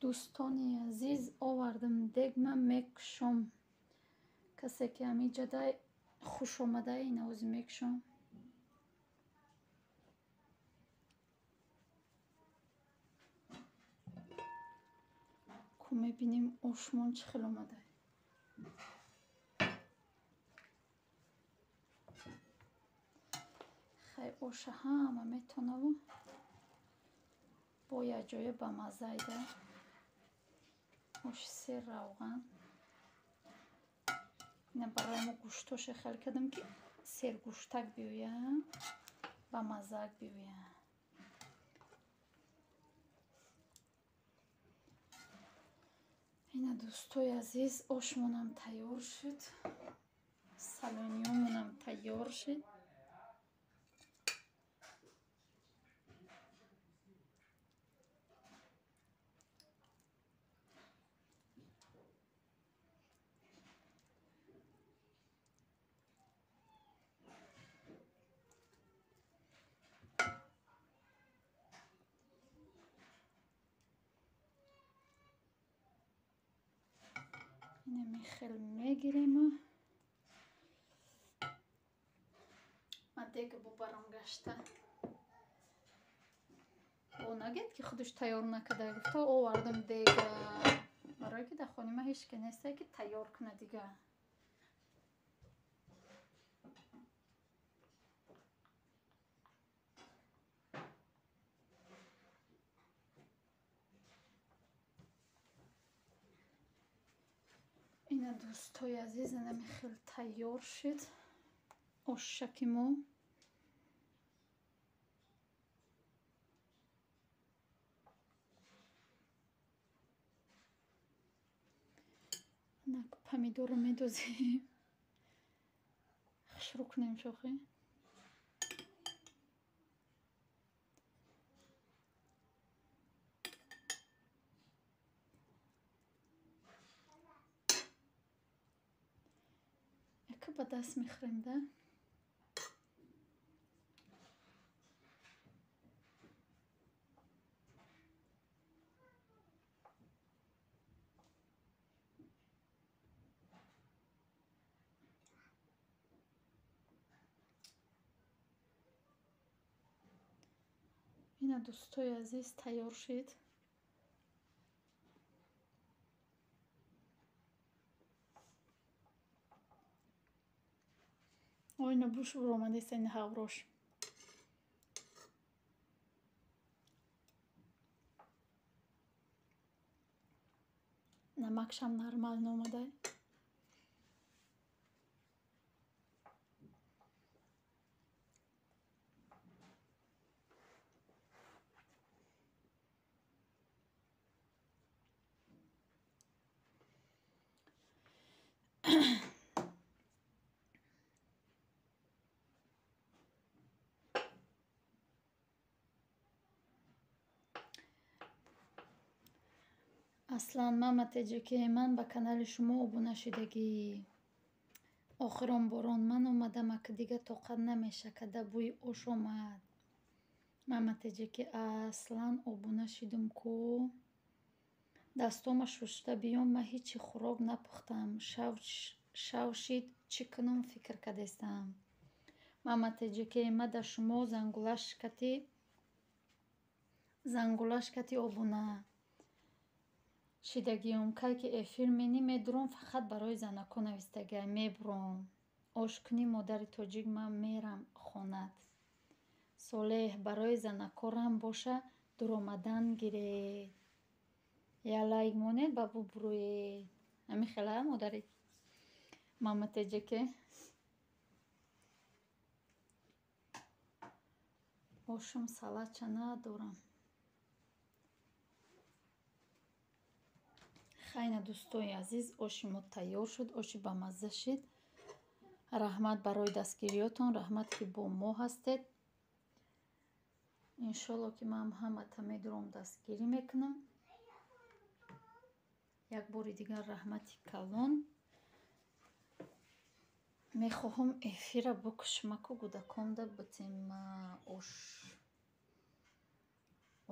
Дӯстони азиз, овардам дегма мекушом. Касе ки ҳаминҷадай хуш омадай, ина ҳозир мекушом. Ку мебинем ошмон чӣ хел омадай. Хай оша ҳама метонаву бо якҷоя ба маззаида. Оши сер равған. Ина барои мо гӯштоше хел кардам ки сергӯштак биёяд, ба маззак биёяд. Ина дӯстои азиз, ошмонам тайёр шуд, салониёмонам тайёр шуд. Инами хел мегирему. Ма дега бубарам гашта. О нагед ки худаш тайёр накарда, гуфта овардам дега. Барое ки дар хонаи ма ҳеҷ ке нестае ки тайёр кунад дига. Ина дӯстои азиз, инами хел тайёр шуд ошшаки мо. Инак помидорро медозем. Хушрӯ кунем шохи. Яка ба даст мехӯрем да. Ина дӯстои азиз, тайёр шуд. Ина буш буромадест ин ҳаврош. Намакшам нормально омадай. Аслан мама теҷаке, ман ба канали шумо обуна шидагӣ. Охирон борон ман омадам, ака дига тоқат намеша, када бӯи ош омад. Мама теҷаке, аслан обуна шидум ку. Дастома шушта биём, ман ҳичи хӯрок напухтам. Шав шид, чӣ кунам, фикр кардестам. Мама теҷаке, ма да шумо зангулашкати обуна шидагиём. Кай ки эфир менӣ медурам, фақат барои занако навистагиам, мебурам. Ош кунӣ, модари тоҷик, ман мерам хонат. Солеҳ, барои занакорам боша, дуромадан гиред. Я лайк монед, ба бубурӯед. Ҳамин хела модари мама теҷаке. Ошум салатча надорам. Хайна, дӯстои азиз, оши мо тайёр шуд, оши бамазза шид. Раҳмат барои дастгириётон, раҳмат, ки бо мо ҳастед. Иншолло, ки ман ҳамата медурам, дастгирӣ мекунам. Як бори дигар раҳмати калон. Мехоҳам эфира бикушмаку гудаконда битем ош.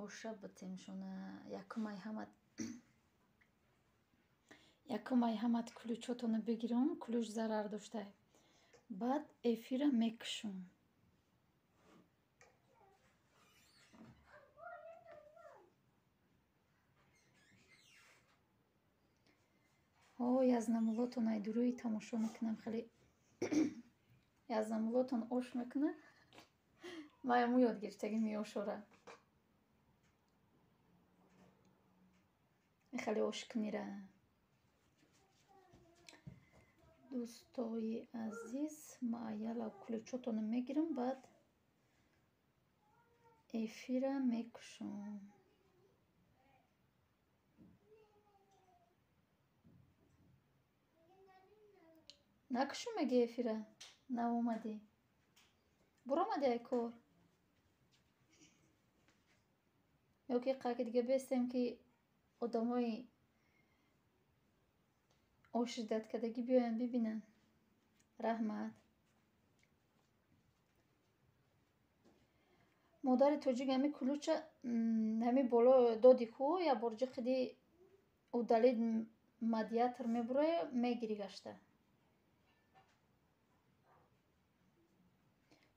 Оша битемшона. Якумай ҳамат ключотонро бигирам, ключ зарар доштай. Баъд эфира мекушам. Ой, язнамулотон ай дурӯи тамошо мекунам, хеле язнамулотон ош мекунад. Ман аму ёд гирифтагим ошора. Хеле ошкунира. Дӯстои азиз, ман аяла ключотонро мегирам, баъд эфира мекушам. Накушум меги эфира? Наомадӣ. Буромадӣ ай кор? Ё ки қаки дига бестем, ки одамои ошидаткардагӣ биёянд бибинанд. Раҳмат. Модари тоҷик, ҳами ключа ҳами боло доди ку, як бор ҷиқиди удалид мадиатор мебуроя, мегирӣ гашта.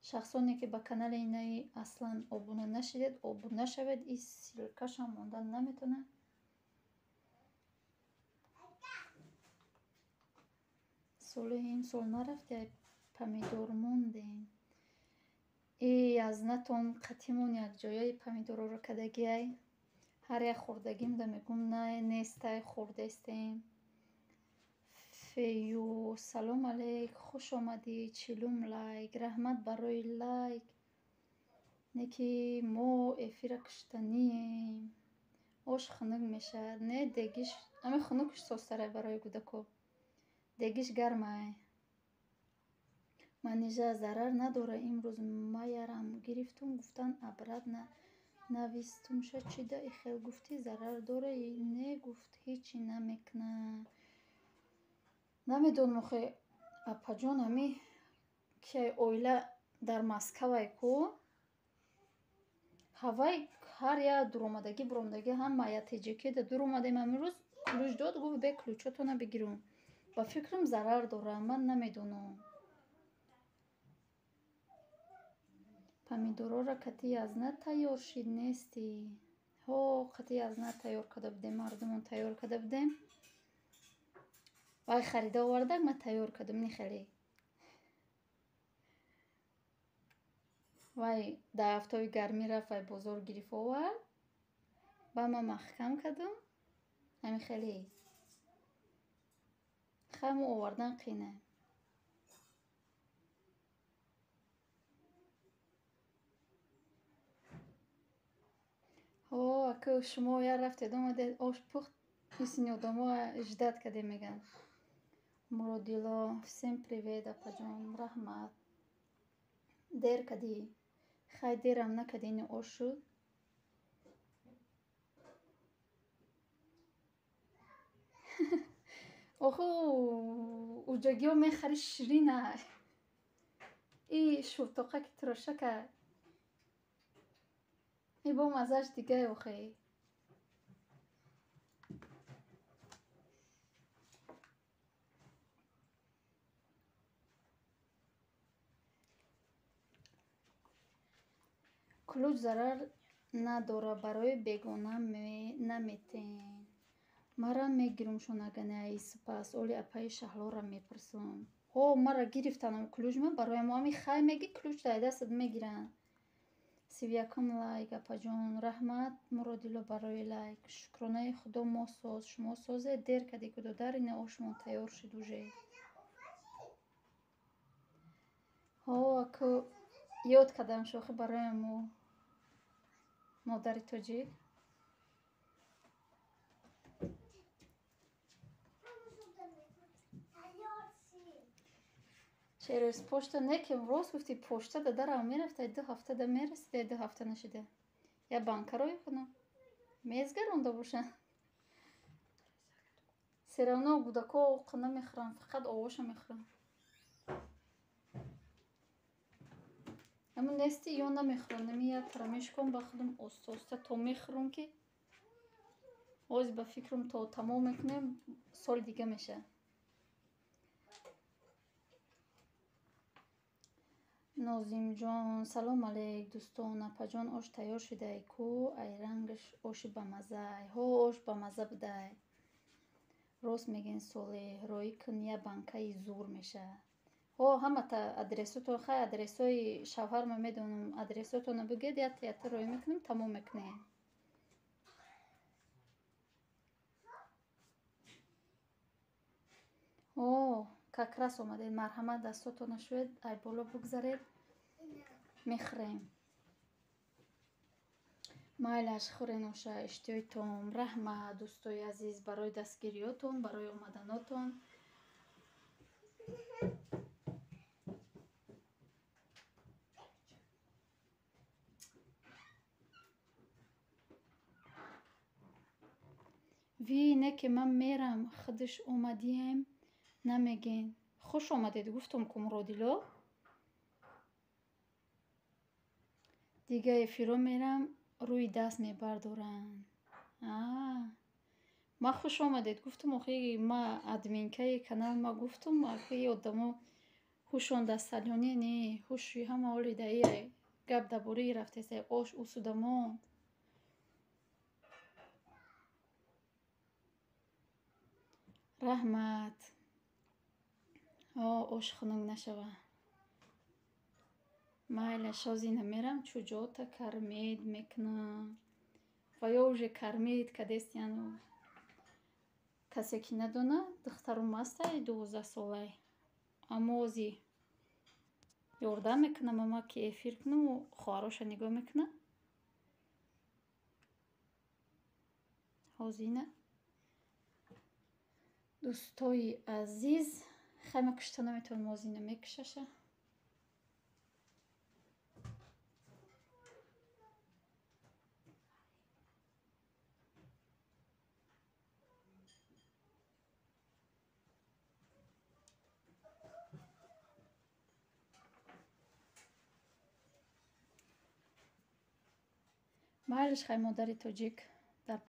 Шахсоне, ки ба канали инаи Аслан обуна нашидед, обуна шавед, и ссылкашам монда наметавонад. Соли ин сол нарафти, ай помидор мондем. И язнатон қатимон якҷояи помидорро кардагиай. Ҳар як хӯрдагимда мегӯм, на нестай, хӯрдестем. Фею, салом алейк, хуш омадӣ, 40-ум лайк. Раҳмат барои лайк. Не ки мо эфира куштанием. Ош хунук мешавад. Не, дегиш, ами хунукш созтарай барои кӯдако. Дегиш гармай. Манижа, зарар надора, имрӯз маярам гирифтум, гуфтан обратно навистумша, чида ихел гуфтӣ, зарар дора? Не, гуфт, ҳечи намекуна. Намедонам охе, апаҷон, ҳами ки оила дар Москавай ку, ҳавай ҳар як дуромадагӣ буромадагӣ ҳама я теҷекеда дуромадем ҳамин рӯз, ключ дод, гуфт, бе ключотона бигирум. Ба фикрам, зарар дора, ман намедонам. Помидорора кати язна тайёр шид нестӣ? Ҳо, қати язна тайёр карда будем, мардумон тайёр карда будем. Вай харида овардак, ман тайёр кардам, не хеле. Вай дар ҳафтаҳои гармӣ рафт, вай бозор гирифт овард. Ба ман маҳкам кардам. Ҳамин хеле. Хай, мо овардан қийна. Ҳо, аку шумо як рафтед омадед, ош пухт, исини одамо ждать кардем, мегӯянд. Муродило, всем привет, апаҷон, раҳмат. Дер кардӣ. Хай, дерам накардӣ, ини ош шуд. Оху уҷагиҳо мехари ширина. И шӯртоқа ки тирошака. И бо маззааш дигае охе. Кулуч зарар надора, барои бегона наметен. Мара мегирумшон агане сипас оли апаи Шаҳлора мепурсум. Ҳо, мара гирифтанам кулуҷма барои мо ами хай меги ключ дар дастат мегиранд. 31 лайк апаҷон, раҳмат Муродило барои лайк. Шукронаи Худо мо соз, шумо созе дер кади гудодар ина ошмон тайёр шуд уже. Ҳо, аку ёд кардам шохи барои мо модари тоҷик. Через почта не ки рост гуфти почта да дарам мерафта, 2 ҳафта да мерасида, 2 ҳафта нашида. Я банкаро кунам. Мезгаронда боша. Все равно гудако оқ намехӯранд, фақат овоша мехӯранд. Ама нести ё намехӯранд, нами я тара мешком ба худам оста оста то мехӯрам ки ҳозир ба фикрам то тамом мекунем, соли дига мешавад. Нозимҷон, салом алейк дӯстон, апаҷон ош тайёр шудай ку, ай рангаш оши бамаззай. Ҳо, ош бамазза будай. Рост мегӯен Солеҳ, роӣ кун я банкаи зур мешавад. Ҳо, ҳамата адресотон, хай адресҳои шавҳарма медонам, адресотонро бигӯед, ята ята роӣ мекунем, тамом мекунем. Ҳо, как раз омадед, марҳамат дастотонро шӯед, ай боло бигзаред, мехӯрем. Майлаш хӯрен оша иштиҳоитон. Раҳмат дӯстои азиз барои дастгириётон, барои омаданотон. Ви не ки ман мерам, худаш омадием намегӯен. Хуш омадед гуфтум ку Муродило. Дига эфиро мерам, рӯи даст мебардоранд. Ман хуш омадед гуфтум, охи ма админкаи канал ма гуфтум, охи одамо ҳушон дасталёнӣ не, ҳуши ҳама оли даи гап дар бораи рафтеса ош усуда монд. Раҳмат. О, ош хунук нашава. Майла шози намерам, чуҷота кармид мекунам. Ва ё уже кармид кадестияну касе ки надона, духтарум астай 12 солай. Аммо ози ёрдам мекунам, ама ки эфир кунаму хоҳароша нигоҳ мекунам. Ҳозина дӯстои азиз, хайма кушта наметавонам, озина мекушаша. Майлиш хай модари тоҷик.